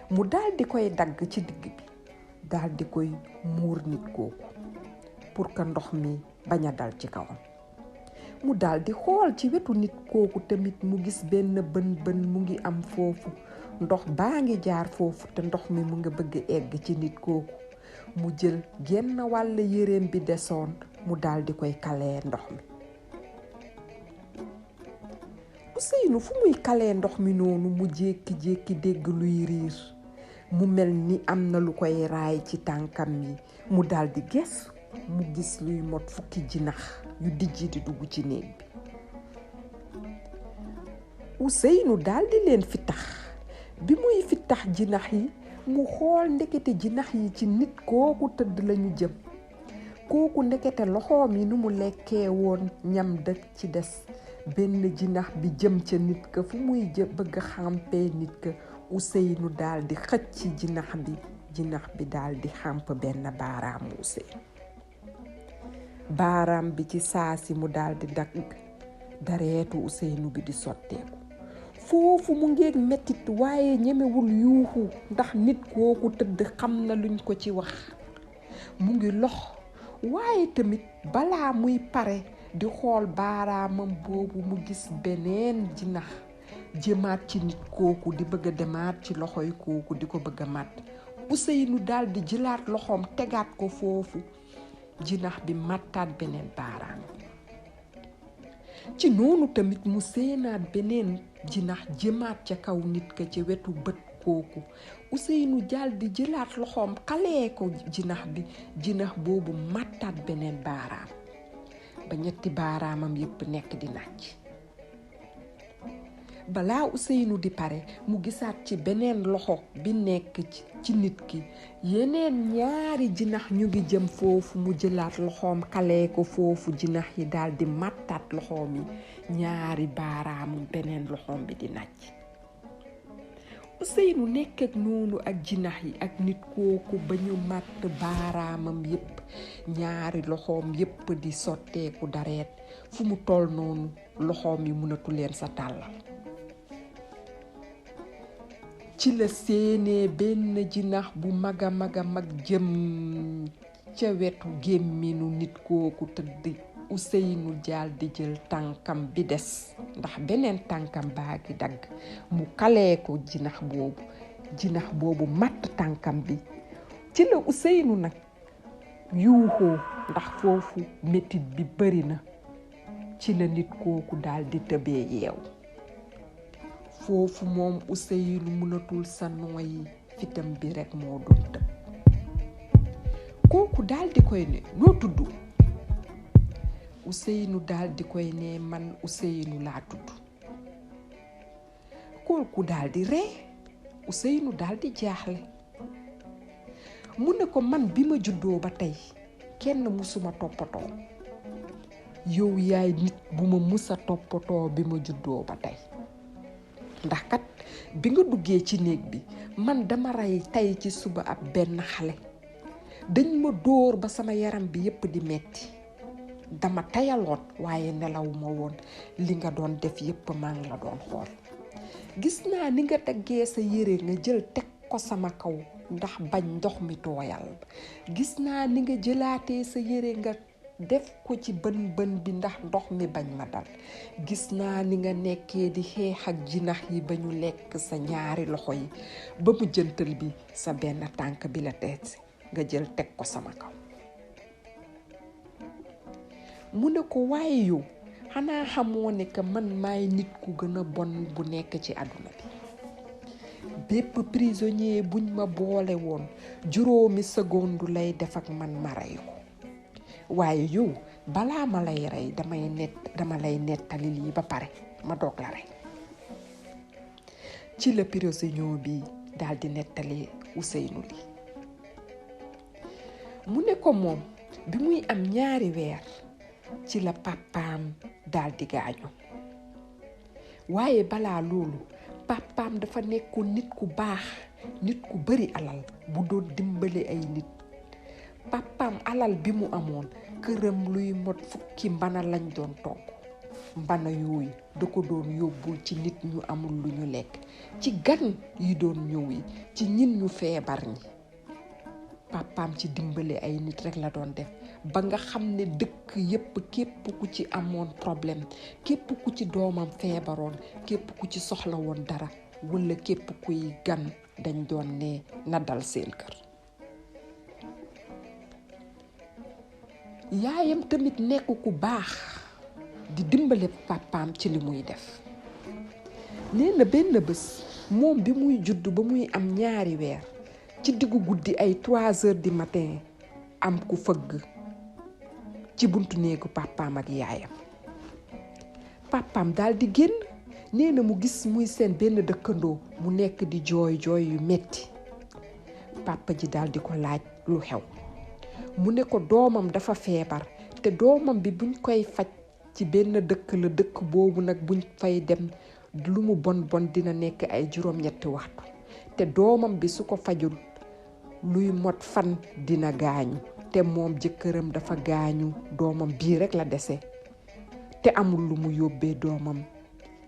mu daldi koy dagg ci digg bi daldi koy muur nit kooku pour que ndox mi bañ a dal ci kawam. mu daldi xool ci wetu nit kooku tamit mu gis benn bën mu ngi am foofu ndox baa ngi jaar foofu te ndox mi mu nga bëgg egg ci nit kooku mu jël genn wàll yéreem bi desoon mu daldi koy kalee ndox mi. Ousseynou fu muy kalee ndox mi noonu mu jékki-jékki dégg luy riir mu mel ni am na lu koy raay ci tànkam yi mu daldi gees mu gis luy mot fukki jinax yu dijji di dugg ci néeg bi. Ousseynou daldi leen fittax bi muy fittax jinax yi mu xool ndekete jinax yi ci nit kooku tëdd lañu jëm. kooku ndekete loxoom yi nu mu lekkee woon ñam dëkk ci des benn jinax bi jëm ca nit ka fu muy bëgg xàmpee nit ka Ousseynou daldi xëcc jinax bi daldi xàmp benn baaraamu Ousseynou. baaraam bi ci saasi mu daldi dagg dareetu Ousseynou bi di sotteeku foofu mu ngeeg mettit waaye ñemewul yuuxu ndax nit kooku tëdd xam na luñ ko ci wax mu ngi lox waaye tamit balaa muy pare di xool baaraamam boobu mu gis beneen jinax jëmaat ci nit kooku di bëgg a demaat ci loxoy kooku di ko bëgg a màtt Ousseynou daldi jëlaat loxoom tegaat ko foofu jinax bi màttaat beneen baaraam ci noonu tamit mu seenaat beneen jinax jëmaat ca kaw nit ka ci wetu bët kooku Ousseynou daldi jëlaat loxoom xalee ko jinax boobu màttaat beneen baaraam ba ñetti baaraamam yépp nekk di nàcc balaa Ousseynou di pare mu gisaat ci beneen loxo bi nekk ci nit ki yeneen ñaari jinax ñu ngi jëm foofu mu jëlaat loxoom xalee ko foofu jinax yi daldi màttaat loxoom yi ñaari baaraamu beneen loxoom bi di nàcc Ousseynou nekk ak noonu ak jinax yi ak nit kooku ba ñu màtt baaraamam yépp ñaari loxoom yépp di sotteeku dareet fu mu toll noonu loxoom yi mënatu leen sa tàllal ci la séenee benn jinax bu mag a mag jëm ca wetu gémminu nit kooku tëdd Ousseynou daldi jël tànkam bi des ndax beneen tànkam baa ngi dagg mu kalee ko jinax boobu matt tànkam bi ci la Ousseynou nag yuuxoo ndax foofu metit bi bari na ci la nit kooku daldi tëbee yeew foofu moom Ousseynou mënatul sa nooyi fitam bi rekk moo doon tëb kooku daldi koy ne noo tudd Ousseynou daldi koy ne man Ousseynou laa tudd kooku daldi ree Ousseynou daldi jaaxle mu ne ko man bi ma juddoo ba tey kenn musuma toppatoo yow yaay nit bu ma musa toppatoo bi ma juddoo ba tey ndax kat bi nga duggee ci néeg bi man dama rey tey ci suba ab benn xale dañ ma dóor ba sama yaram bi yépp di metti dama tayaloon waaye nelaw ma woon li nga doon def yépp maa ngi la doon xool gis naa ni nga daggee sa yére nga jël teg ko sama kaw ndax bañ ndox mi tooyal gis naa ni nga jëlaatee sa yére nga def ko ci bën bi ndax ndox mi bañ ma dal gis naa ni nga nekkee di xeex ak jinax yi ba ñu lekk sa ñaari loxo yi ba mu jëntal bi sa benn tànk bi la teet nga jël teg ko sama kaw mu ne ko waaye yow xanaa xamoo ne que man maay nit ku gën a bon bu nekk ci àdduna bi bépp prisonnier buñ ma boole woon juróomi seconde lay def ak man ma rey ko waaye yow balaa ma lay rey dama lay nettali lii ba pare ma doog la rey ci la prisonnier bi daldi nettali Ousseynou li mu ne ko moom bi muy am 2 weer ci la papaam daldi gaañu waaye balaa loolu papaam dafa nekkoon nit ku baax nit ku bari alal bu doon dimbali ay nit papaam alal bi mu amoon këram luy mot 10 mbana lañ doon togg mbana yooyu da ko doon yóbbul ci nit ñu amul lu ñu lekk ci gan yi doon ñëw yi ci ñin ñu feebar ñi papaam ci dimbali ay nit rek la doon def ba nga xam ne dëkk yépp képp ku ci amoon problème képp ku ci doomam feebaroon képp ku ci soxla woon dara wala képp kuy gan dañ doon ne na dal seen kër yaayam tamit nekk ku baax di dimbale papaam ci li muy def nee na benn bés moom bi muy judd ba muy am 2 weer ci diggu guddi ay 3 heures du matin am ku fëgg ci buntu néegu papaam ak yaayam papaam daldi génn nee na mu gis muy seen benn dëkkandoo mu nekk di jooy yu metti papa ji daldi ko laaj lu xew mu ne ko doomam dafa feebar te doomam bi buñ koy faj ci benn dëkk la dëkk boobu nag buñ fay dem lu mu bon dina nekk ay 7 waxtu te doomam bi su ko fajul luy mot fan dina gaañu te moom jëkkëram dafa gaañu doomam bii rek la dese te amul lu mu yóbbee doomam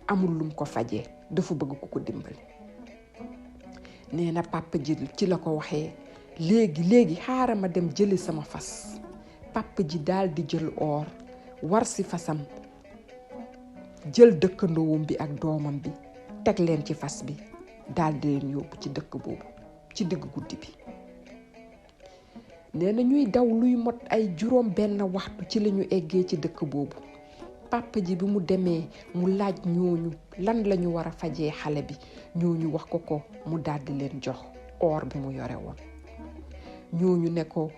amul lu mu ko fajee dafa bëgg ku ko dimbali. nee na papa ji ci la ko waxee léegi xaaral ma dem jëli sama fas. papa ji daal di jël or war si fasam jël dëkkandoowam bi ak doomam bi teg leen ci fas bi daal di leen yóbbu ci dëkk boobu ci digg guddi bi. nee na ñuy daw luy mot ay juróom benn waxtu ci lañu eggee ci dëkk boobu. papa ji bi mu demee mu laaj ñooñu lan lañu war a fajee xale bi ñooñu wax ko mu daal di leen jox or bi mu yore woon. ñooñu ne ko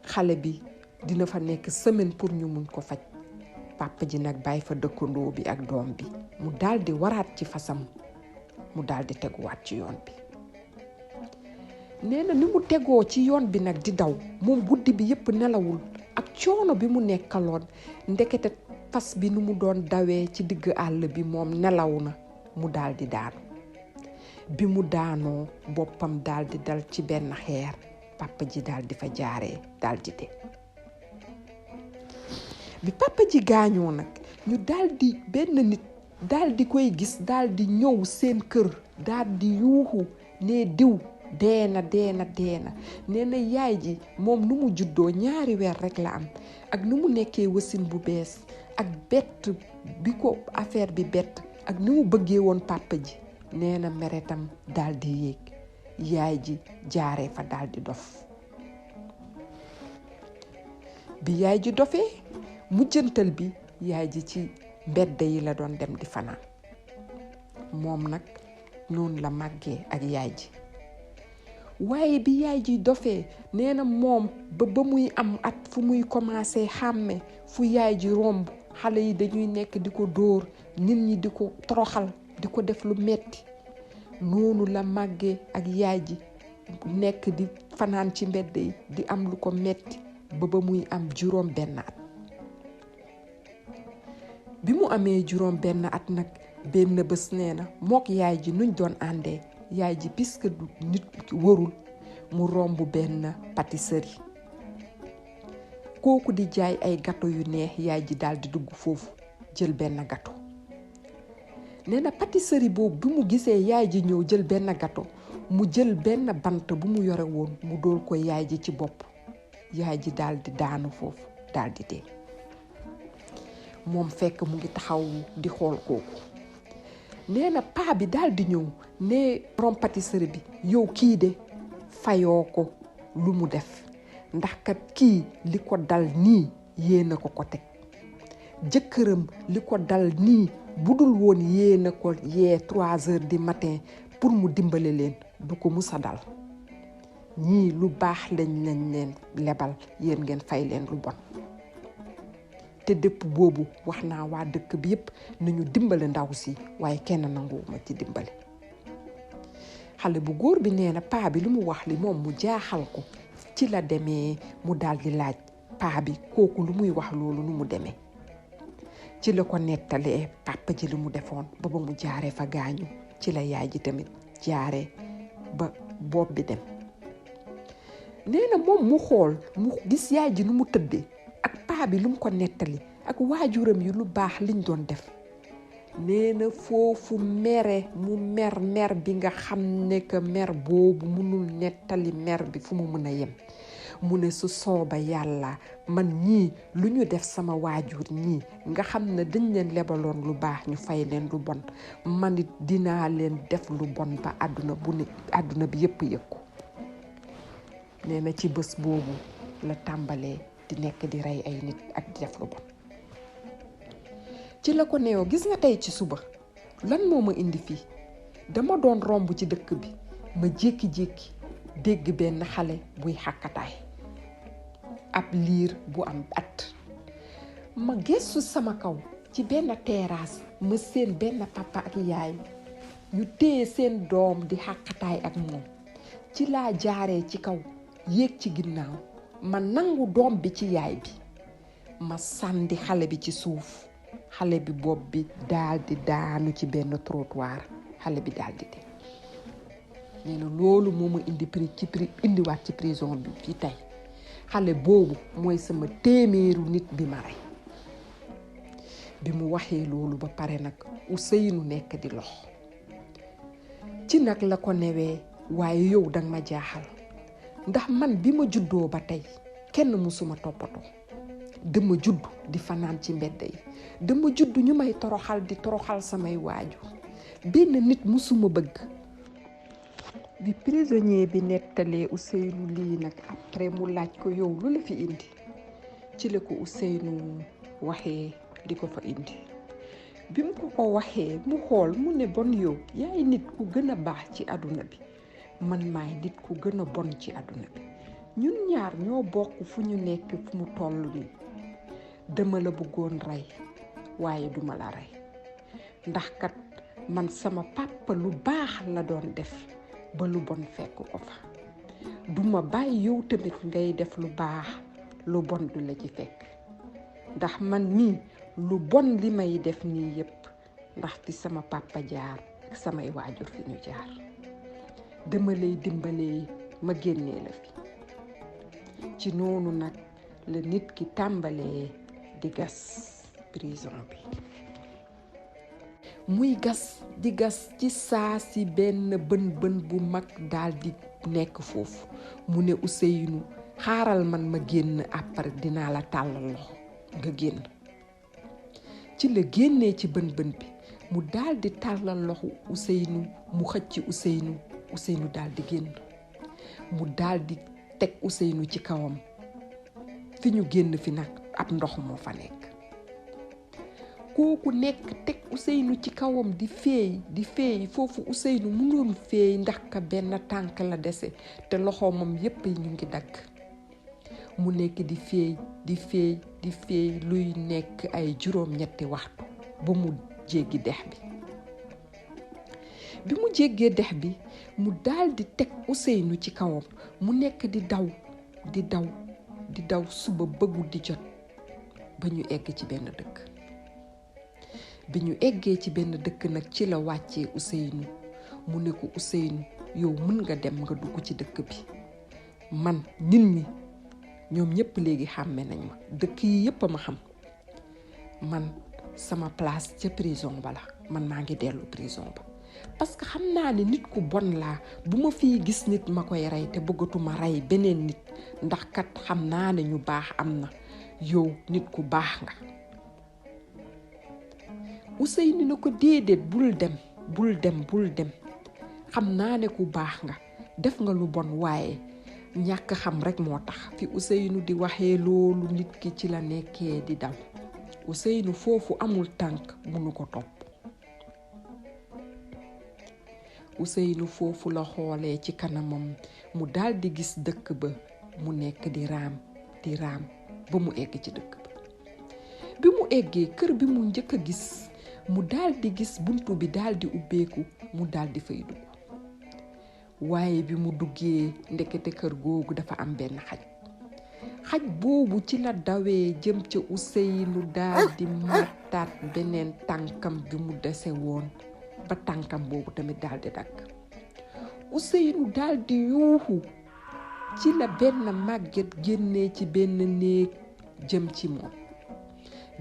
xale bi dina fa nekk semaine pour ñu mun ko faj. papa ji nag bàyyi fa dëkkandoo bi ak doom bi mu daal di waraat ci fasam mu daal di teguwaat ci yoon bi. nee na ni mu tegoo ci yoon bi nag di daw moom guddi bi yépp nelawul ak coono bi mu nekkaloon ndekete fas bi nu mu doon dawee ci digg àll bi moom nelaw na mu daal di daanu. bi mu daanoo boppam daal di dal ci benn xeer papa ji daal di fa jaaree daal di dee. bi papa ji gaañoo nag ñu daal di benn nit daal di koy gis daal di ñëw seen kër daal di yuuxu ne diw deena nee na yaay ji moom nu mu juddoo 2 weer rek la am ak nu mu nekkee wasin bu bees ak bett bi ko affaire bi bett ak ni mu bëggee woon papa ji nee na meretam daal di yéeg yaay ji jaaree fa daal di dof. bi yaay ji dofee mujjantal bi yaay ji ci mbedd yi la doon dem di fanaan. moom nag noonu la màggee ak yaay ji. waaye bi yaay ji dofee nee na moom ba muy am at fu muy commencé xàmme fu yaay ji romb xale yi dañuy nekk di ko dóor nit ñi di ko toroxal di ko def lu metti. noonu la màggee ak yaay ji nekk di fanaan ci mbedd yi di am lu ko metti ba muy am 7 at. bi mu amee 7 at nag benn bés nee na mook yaay ji nuñ doon àndee yaay ji puisque du nit warul mu romb benn pâtisserie kooku di jaay ay gâteau yu neex yaay ji daal di dugg foofu jël benn gâteau. nee na pâtisserie boobu bi mu gisee yaay ji ñëw jël benn gâteau mu jël benn bant bu mu yore woon mu dóor ko yaay ji ci bopp yaay ji daal di daanu foofu daal di dee. moom fekk mu ngi taxaw di xool kooku. nee na paa bi daal di ñëw ne borom pâtisserie bi yow kii de fayoo ko lu mu def ndax kat kii li ko dal nii yéena ko teg jëkkëram li ko dal nii budul woon yéena ko yee 3 heures du matin pour mu dimbale leen du ko musa dal. ñii lu baax lañ leen lebal yéen ngeen fay leen lu bon. te dëpp boobu wax naa waa dëkk bi yépp nañu dimbale ndaw si waaye kenn nanguwuma ci dimbale. xale bu góor bi nee na paa bi lu mu wax li moom mu jaaxal ko ci la demee mu daal di laaj paa bi kooku lu muy wax loolu nu mu demee. ci la ko nettalee papa ji lu mu defoon ba mu jaaree fa gaañu ci la yaay ji tamit jaaree ba bopp bi dem. nee na moom mu xool mu gis yaay ji nu mu tëddee ak paa bi lu mu ko nettali ak waajuram yi lu baax liñ doon def. nee na foofu mu mer bi nga xam ne que mer boobu mënul nettali mer bi fu mu mën a yem. mu ne su sooba yàlla man ñii lu ñu def sama waajur ñii nga xam ne dañ leen lebaloon lu baax ñu fay leen lu bon man it dinaa leen def lu bon ba àdduna bi yépp yëg ko. nee na ci bés boobu la tàmbalee di nekk di rey ay nit ak di def lu bon. ci la ko neewoo gis nga tey ci suba lan moo ma indi fii dama doon romb ci dëkk bi ma jékki-jékki dégg benn xale buy xàkkataay ab liir bu am at ma gëstu sama kaw ci benn terrasse ma seen benn papa ak yaay ñu téye seen doom di xàkkataay ak moom. ci laa jaaree ci kaw yéeg ci ginnaaw ma nangu doom bi ci yaay bi ma sànni xale bi ci suuf. xale bi bopp bi daal di daanu ci benn trottoir xale bi daal di dee. nee na loolu moo ma indiwaat ci prison bi fii tey xale boobu mooy sama téeméeru nit bi ma rey. bi mu waxee loolu ba pare nag Ousseynou nekk di lox ci nag la ko newee waaye yow danga ma jaaxal ndax man bi ma juddoo ba tey kenn musuma toppatoo dama judd di fanaan ci mbedd yi dama judd ñu may toroxal di toroxal samay waajur benn nit musuma bëgg. bi prisonnier bi nettalee Ousseynou lii nag après mu laaj ko yow lu la fi indi ci la ko Ousseynou waxee di ko fa indi bi mu ko waxee mu xool mu ne bon yow yaay nit ku gën a baax ci àdduna bi man maay nit ku gën a bon ci àdduna bi ñun ñaar ñoo bokk fu ñu nekk fu mu toll nii dama la bëggoon rey waaye duma la rey ndax kat man sama papa lu baax la doon def ba lu bon fekk ko fa duma bàyyi yow tamit ngay def lu baax lu bon du la ci fekk ndax man mii lu bon li may def nii yépp ndax fi sama papa jaar ak samay waajur fi ñu jaar dama lay dimbalee ma génnee la fi ci noonu nag la nit ki tàmbalee di gas prison bi muy gas di gas ci saa si benn bën bu mag daal di nekk foofu mu ne Ousseynou xaaral man ma génn après dinaa la tàllal loxo nga génn ci la génnee ci bën bi mu daal di tàllal loxo Ousseynou mu xëcc Ousseynou daal di génn mu daal di teg Ousseynou ci kawam fi ñu génn fi nag ab ndox moo fa nekk kooku nekk teg Ousseynou ci kawam di feey foofu Ousseynou mënoon feey ndax ka benn tànk la dese te loxoomam yépp ñu ngi dagg mu nekk di feey luy nekk ay juróom-ñetti waxtu ba mu jéggi dex bi mu jéggee dex bi mu daal di teg Ousseynou ci kawam mu nekk di daw suba ba guddi jot ba ñu egg ci benn dëkk bi ñu eggee ci benn dëkk nag ci la wàccee Ousseynou mu ne ko Ousseynou yow mën nga dem nga dugg ci dëkk bi man nit ñi ñoom ñëpp léegi xàmme nañ ma dëkk yi yëpp a ma xam man sama place ca prison ba la man maa ngi dellu prison ba parce que xam naa ne nit ku bon laa bu ma fii gis nit ma koy rey te bëggatuma rey beneen nit ndax kat xam naa ne ñu baax am na yow nit ku baax nga. Ousseynou ne ko déedéet bul dem xam naa ne ku baax nga def nga lu bon waaye ñàkk xam rek moo tax fi Ousseynou di waxee loolu nit ki ci la nekkee di daw Ousseynou foofu amul tànk mënu ko topp Ousseynou foofu la xoolee ci kanamam mu daal di gis dëkk ba mu nekk di raam ba mu egg ci dëkk ba bi mu eggee kër bi mu njëkk a gis mu daal di gis buntu bi daal di ubbeeku mu daal di fay dugg waaye bi mu duggee ndekete kër googu dafa am benn xaj boobu ci la dawee jëm ca Ousseynou daal di mattaat beneen tànkam bi mu dese woon ba tànkam boobu tamit daal di dagg Ousseynou daal di yuuxu ci la benn màgget génnee ci benn néeg jëm ci moom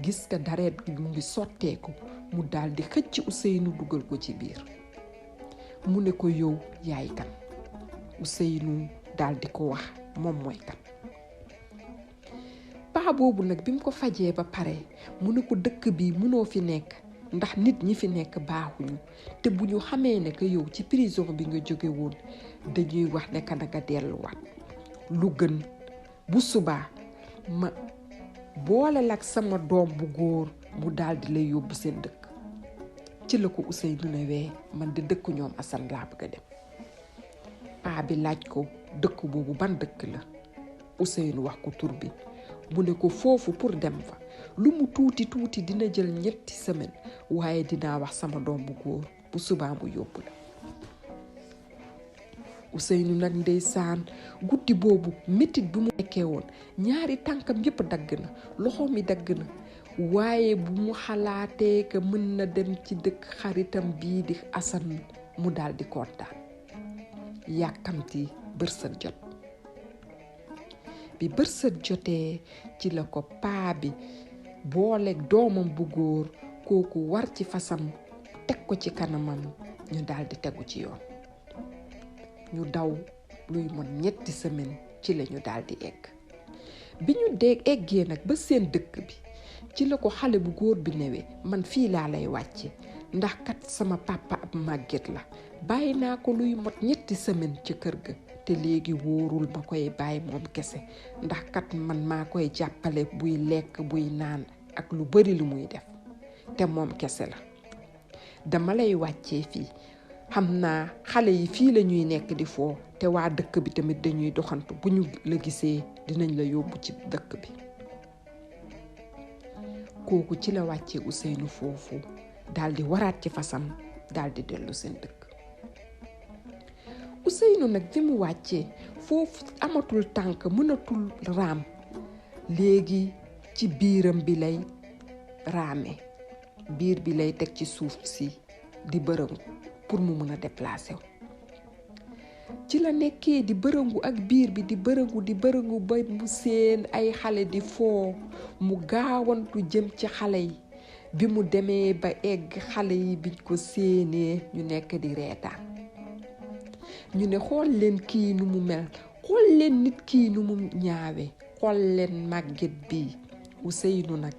gis ka dareet gi mu ngi sotteeku mu daal di xëcc Ousseynou dugal ko ci biir mu ne ko yow yaay kan Ousseynou daal di ko wax moom mooy kan paa boobu nag bi mu ko fajee ba pare mu ne ko dëkk bi mënoo fi nekk ndax nit ñi fi nekk baaxuñu te bu ñu xamee ne que yow ci prison bi nga jóge woon dañuy wax ne que nga delluwaat lu gën bu subaa ma boole lak sama doom bu góor mu daal di lay yóbbu seen dëkk ci la ko Ousseynou ne wee man de dëkk ñoom Assane laa bëgg a dem paa bi laaj ko dëkk boobu ban dëkk la Ousseynou wax ko tur bi mu ne ko foofu pour dem fa lu mu tuuti dina jël 3 semaines waaye dinaa wax sama doom bu góor bu subaa mu yóbbu la Ousseynou nag ndeysaan guddi boobu métit bi mu nekkee woon 2 tànkam yépp dagg na loxo mi dagg na waaye bu mu xalaatee que mën na dem ci dëkk xaritam bii di Assane mu daal di kontaan yàkkamti bërsët jot bi bërsët jotee ci la ko paa bi booleeg doomam bu góor kooku war ci fasam teg ko ci kanamam ñu daldi tegu ci yoon. ñu daw luy mot 3 semaine ci la ñu daldi egg. bi ñu eggee nag ba seen dëkk bi ci la ko xale bu góor bi newee man fii laa lay wàcce ndax kat sama papa ab màgget la bàyyi naa ko luy mot 3 semaine ci kër ga te léegi wóorul ma koy bàyyi moom kese ndax kat man maa koy jàppale buy lekk buy naan ak lu bari lu muy def te moom kese la dama lay wàccee fii xam naa xale yi fii la ñuy nekk di foo te waa dëkk bi tamit dañuy doxantu bu ñu la gisee dinañ la yóbbu ci dëkk bi. kooku ci la wàccee Ousseynou foofu daldi waraat ci fasam daldi dellu seen dëkk. Ousseynou nag bi mu wàccee foofu amatul tànk mënatul raam léegi ci biiram bi lay raame biir bi lay teg ci suuf si di bërëngu pour mu mën a déplacer wu. ci la nekkee di bërëngu ak biir bi di bërëngu ba mu seen ay xale di foo mu gaawantu jëm ci xale yi bi mu demee ba egg xale yi biñ ko séenee ñu nekk di reetaan ñu ne xool leen kii nu mu mel xool leen nit kii nu mu ñaawe xool leen màgget bi. Ousseynou nag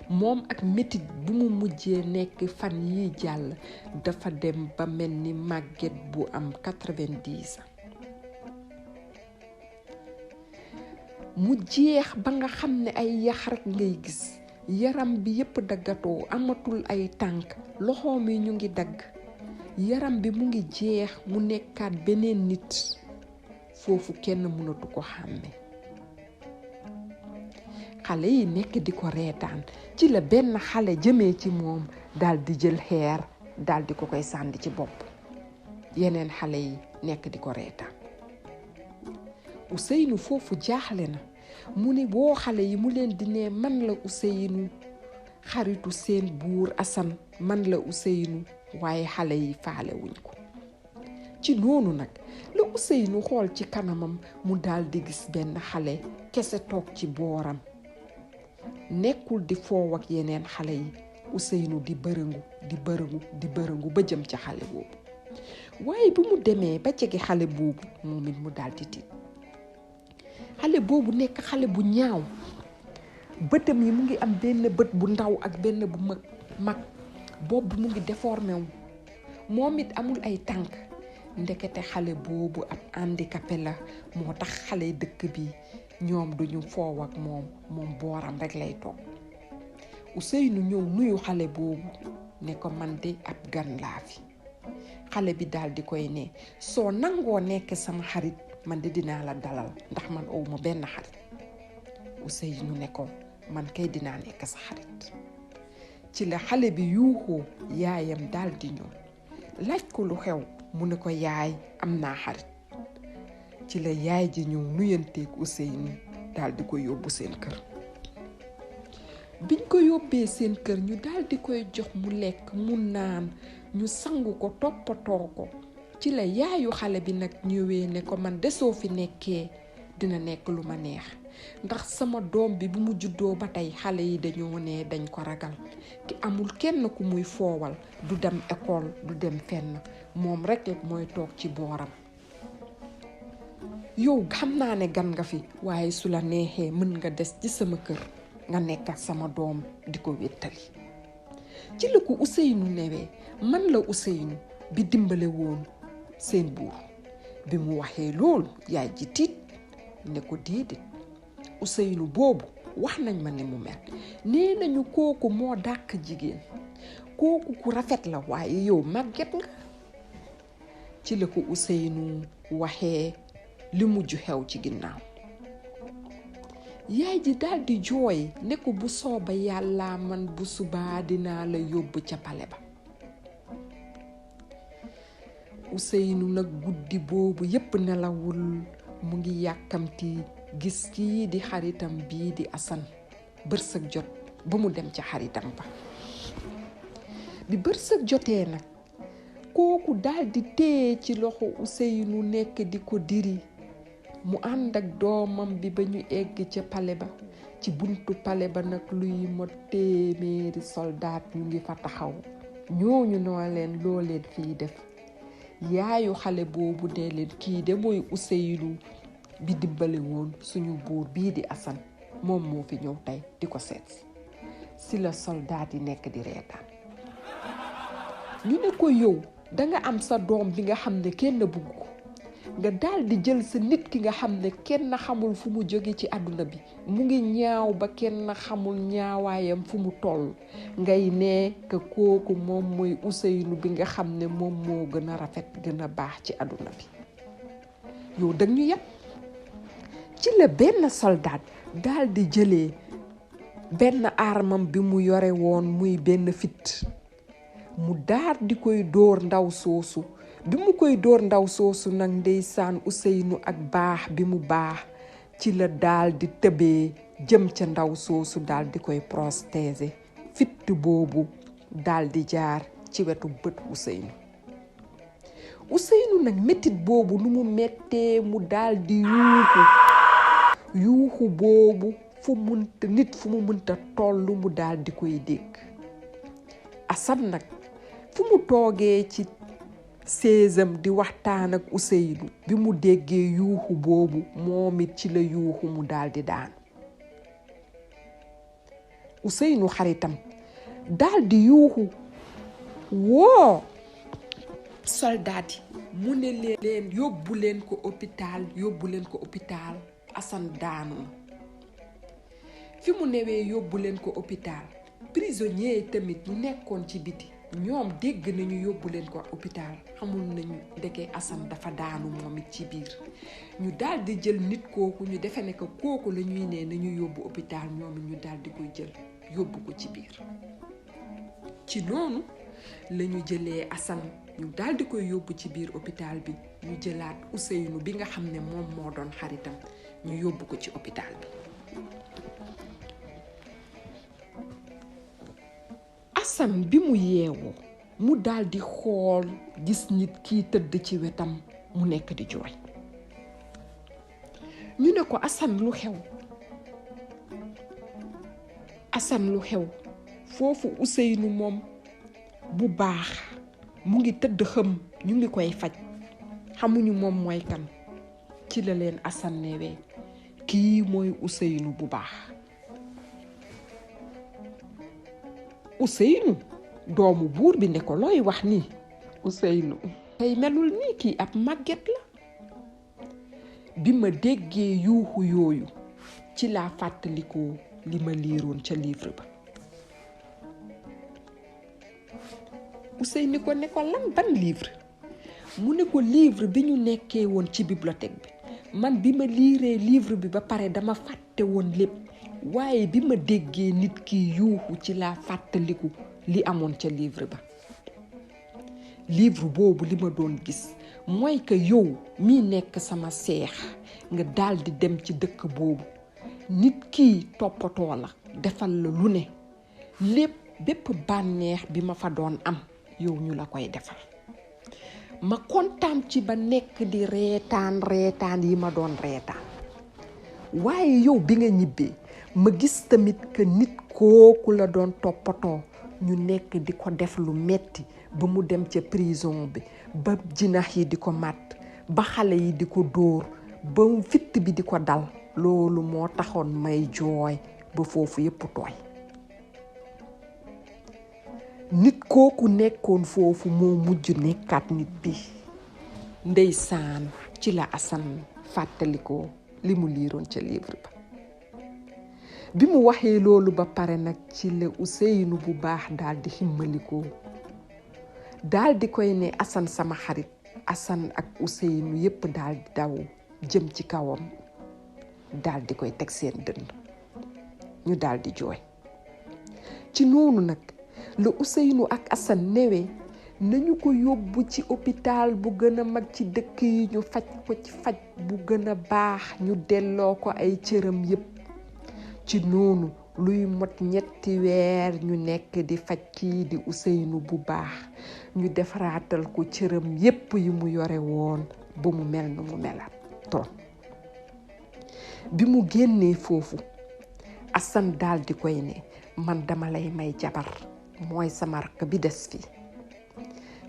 moom ak métit bu mu mujjee nekk fan yi jàll dafa dem ba mel ni màgget bu am 90 ans mu jeex ba nga xam ne ay yax rek ngay gis yaram bi yépp daggatoo amatul ay tànk loxoom yi ñu ngi dagg yaram bi mu ngi jeex mu nekkaat beneen nit foofu kenn mënatu ko xàmme. xale yi nekk di ko reetaan ci la benn xale jëmee ci moom daldi jël xeer daldi ko koy sànni ci bopp yeneen xale yi nekk di ko reetaan. Ousseynou foofu jaaxle na mu ne woo xale yi mu leen di ne man la Ousseynou xaritu seen buur Assane man la Ousseynou waaye xale yi faale wuñ ko. ci noonu nag la Ousseynou xool ci kanamam mu daldi gis benn xale kese toog ci booram nekkul di foow ak yeneen xale yi. Ousseynou di bërëngu ba jëm ci xale boobu waaye bu mu demee ba jege xale boobu moom it mu daldi tiit. xale boobu nekk xale bu ñaaw bëtam yi mu ngi am benn bët bu ndaw ak benn bu mag bopp bi mu ngi déformé wu moom it amul ay tànk ndekete xale boobu ab handicapé la moo tax xale dëkk bi ñoom duñu foow ak moom booram rek lay toog. Ousseynou ñëw nuyu xale boobu ne ko man de ab gan laa fi. xale bi daal di koy ne soo nangoo nekk sama xarit man de dinaa la dalal ndax man awma benn xarit. Ousseynou ne ko man kay dinaa nekk sa xarit. ci la xale bi yuuxoo yaayam daal di ñëw laaj ko lu xew mu ne ko yaay am naa xarit. ci la yaay ji ñëw nuyanteeg Ousseynou daal di ko yóbbu seen kër. biñ ko yóbbee seen kër ñu daal di koy jox mu lekk mu naan ñu sangu ko toppatoo ko. ci la yaayu xale bi nag ñëwee ne ko man de soo fi nekkee dina nekk lu ma neex ndax sama doom bi bu mu juddoo ba tey xale yi dañoo ne dañ ko ragal ki amul kenn ku muy foowal du dem école du dem fenn moom rek mooy toog ci booram. yow xam naa ne gan nga fi waaye su la neexee mën nga des ci sama kër nga nekk ak sama doom di ko wéttali. ci la ko Ousseynou newee man la Ousseynou bi dimbale woon seen buur. bi mu waxee loolu yaay ji tiit ne ko déedéet Ousseynou boobu wax nañ ma ne mu mel nee nañu kooku moo dàq jigéen kooku ku rafet la waaye yow màgget nga. ci la ko Ousseynou waxee li mujj xew ci ginnaaw. yaay ji daal di jooy ne ko bu sooba yàlla man bu subaa dinaa la yóbbu ca pale ba. Ousseynou nag guddi boobu yépp nelawul mu ngi yàkkamti gis kii di xaritam bii di Assane bërsëg jot ba mu dem ca xaritam ba. bi bërsëg jotee nag kooku daal di téye ci loxo Ousseynou nekk di ko diri mu ànd ak doomam bi ba ñu egg ca pale ba. Ci buntu pale ba nag luy mot téeméeri soldaat ñu ngi fa taxaw. Ñooñu noo leen loo leen fii def. Yaayu xale boobu ne leen kii de mooy Ousseynou bi dimbale woon suñu buur bii di Assane. Moom moo fi ñëw tey di ko seet si la soldaat yi nekk di reetaan. ñu ne ko yow danga am sa doom bi nga xam ne kenn bugg ko nga daal di jël sa nit ki nga xam ne kenn xamul fu mu jóge ci àdduna bi mu ngi ñaaw ba kenn xamul ñaawaayam fu mu toll ngay ne que kooku moom mooy Ousseynou bi nga xam ne moom moo gën a rafet gën a baax ci àdduna bi yow dag ñu yàpp. ci la benn soldat daal di jëlee benn armam bi mu yore woon muy benn fit mu daal di koy dóor ndaw soosu. Bi mu koy dóor ndaw soosu nag ndeysaan Ousseynou ak baax bi mu baax ci la daal di tëbee jëm ca ndaw soosu daal di koy protéger fitt boobu daal di jaar ci wetu bët Ousseynou nag métit boobu nu mu mettee mu daal di yuuxu boobu fu mu mënta tollu mu daal di koy dégg. Assane nag fu mu toogee ci seesam di waxtaan ak Ousseynou bi mu déggee yuuxu boobu moom it ci la yuuxu mu daal di daan. Ousseynou xaritam daal di yuuxu woo soldaat yi mu ne leen yóbbu leen ko hôpital Assane daanu na. fi mu newee yóbbu leen ko hôpital prisonnier tamit ñu nekkoon ci biti ñoom dégg nañu yóbbu leen ko hôpital xamul nañu ndeke Assane dafa daanu moom it ci biir ñu daal di jël nit kooku ñu defe ne que kooku la ñuy ne nañu yóbbu hôpital ñoom ñu daal di koy jël yóbbu ko ci biir. ci noonu la ñu jëlee Assane ñu daal di koy yóbbu ci biir hôpital bi ñu jëlaat Ousseynou bi nga xam ne moom moo doon xaritam ñu yóbbu ko ci hôpital bi. Assane bi mu yeewoo mu daal di xool gis nit kii tëdd ci wetam mu nekk di jooy. ñu ne ko Assane lu xew. Assane lu xew foofu Ousseynou moom bu baax mu ngi tëdd xëm ñu ngi koy faj xamuñu moom mooy kan. ci la leen Assane newee kii mooy Ousseynou bu baax. Ousseynou doomu buur bi ne ko looy wax nii. Ousseynou tey melul nii kii ab màgget la. bi ma déggee yuuxu yooyu ci laa fàttalikoo li ma liiroon ca livre ba. Ousseynou ko ne ko lan ban livre. mu ne ko livre bi ñu nekkee woon ci bibliothèque bi man bi ma liiree livre bi ba pare dama fàtte woon lépp waaye bi ma déggee nit ki yuuxu ci laa fàttaliku li amoon ca livre ba. livre boobu li ma doon gis mooy que yow mi nekk sama seex nga daldi dem ci dëkk boobu nit ki toppatoo la defal la lu ne lépp bépp bànneex bi ma fa doon am yow ñu la koy defal. ma kontaan ci ba nekk di reetaan yi ma doon reetaan waaye yow bi nga ñibbee ma gis tamit que nit kooku la doon toppatoo ñu nekk di ko def lu metti ba mu dem ca prison bi ba jinax yi di ko màtt ba xale yi di ko dóor ba fitt bi di ko dal loolu moo taxoon may jooy ba foofu yépp tooy. nit kooku nekkoon foofu moo mujj nekkaat nit bi. ndeysaan ci la Assane fàttalikoo li mu liiroon ca livre ba. bi mu waxee loolu ba pare nag ci la Ousseynou bu baax daal di ximmalikoo daal di koy ne Assane sama xarit. Assane ak Ousseynou yépp daal di daw jëm ci kawam daal di koy teg seen dënn ñu daal di jooy. ci noonu nag la Ousseynou ak Assane newee nañu ko yóbbu ci hôpital bu gën a mag ci dëkk yi ñu faj ko ci faj bu gën a baax ñu delloo ko ay cëram yépp. ci noonu luy mot 3 weer ñu nekk di faj kii di Ousseynou bu baax ñu defaraatal ko cëram yépp yi mu yore woon ba mu mel nu mu melaat toon bi mu génnee foofu Assane daal di koy ne man dama lay may jabar mooy sama rakk bi des fi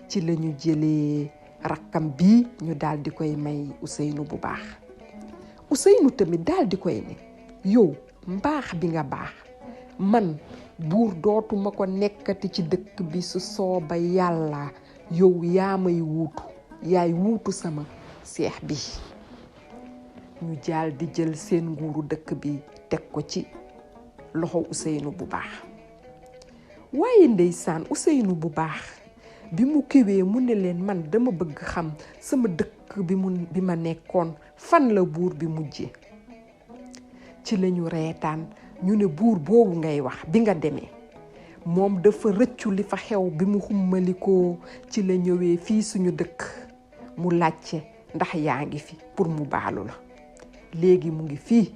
ci la ñu jëlee rakkam bii ñu daal di koy may Ousseynou bu baax Ousseynou tamit daal di koy ne yow mbaax bi nga baax man buur dootuma ko nekkati ci dëkk bi su sooba yàlla yow yaa may wuutu yaay wuutu sama seex bi ñu jaal di jël seen nguuru dëkk bi teg ko ci loxo Ousseynou bu baax waaye ndeysaan Ousseynou bu baax bi mu kiwee mu ne leen man dama bëgg xam sama dëkk bi ma nekkoon fan la buur bi mujje ci lañu reetaan ñu ne buur boobu ngay wax bi nga demee moom dafa rëccu li fa xew bi mu xummalikoo ci la ñëwee fii suñu dëkk mu laajte ndax yaa ngi fi pour mu baalu la léegi mu ngi fii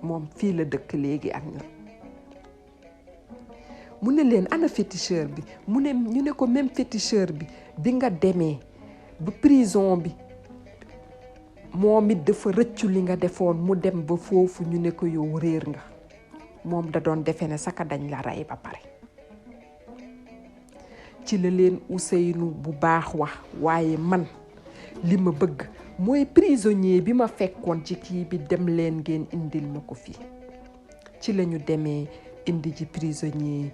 moom fii la dëkk léegi ak ñun mu ne leen ana féticheur bi ñu ne ko même féticheur bi nga demee ba prison bi moom it dafa rëccu li nga defoon mu dem ba foofu ñu ne ko yow réer nga moom da doon defe ne saka dañ la rey ba pare ci la leen Ousseynou bu baax wax waaye man li ma bëgg mooy prisonnier bi ma fekkoon ci kii bi dem leen ngeen indil ma ko fii ci la ñu demee indi ji prisonnier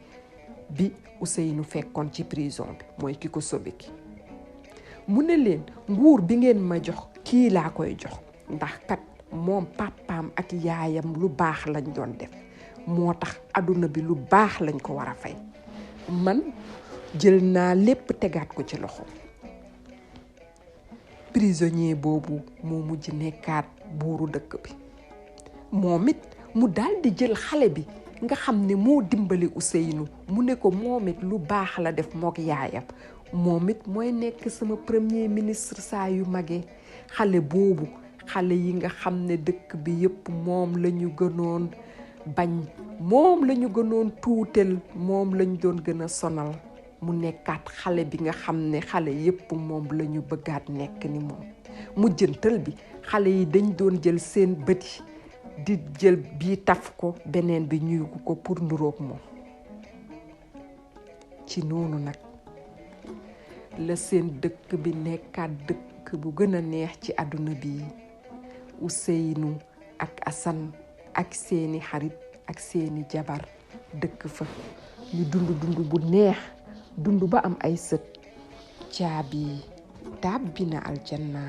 bi Ousseynou fekkoon ci prison bi mooy ki ko sobe ki mu ne leen nguur bi ngeen ma jox kii laa koy jox ndax kat moom papaam ak yaayam lu baax lañ doon def moo tax àdduna bi lu baax lañ ko war a fay man jël naa lépp tegaat ko ci loxo prisonnier boobu moo mujj nekkaat buuru dëkk bi moom it mu daal di jël xale bi nga xam ne moo dimbali Ousseynou mu ne ko moom it lu baax la def mook yaayam moom it mooy nekk sama premier ministre saa yu magee xale boobu xale yi nga xam ne dëkk bi yépp moom la ñu gënoon bañ moom la ñu gënoon tuutel moom lañ doon gën a sonal mu nekkaat xale bi nga xam ne xale yépp moom la ñu bëggaat nekk ni moom mujjantal bi xale yi dañ doon jël seen bët yi di jël bii taf ko beneen bi ñuy ko pour nuroog moom ci noonu nag la seen dëkk bi nekkaat dëkk bu gën a neex ci àdduna bi Ousseynou ak Assane ak seeni xarit ak seeni jabar dëkk fa ñu dund bu neex dund ba am ay sët caabi tàbbi na aljanna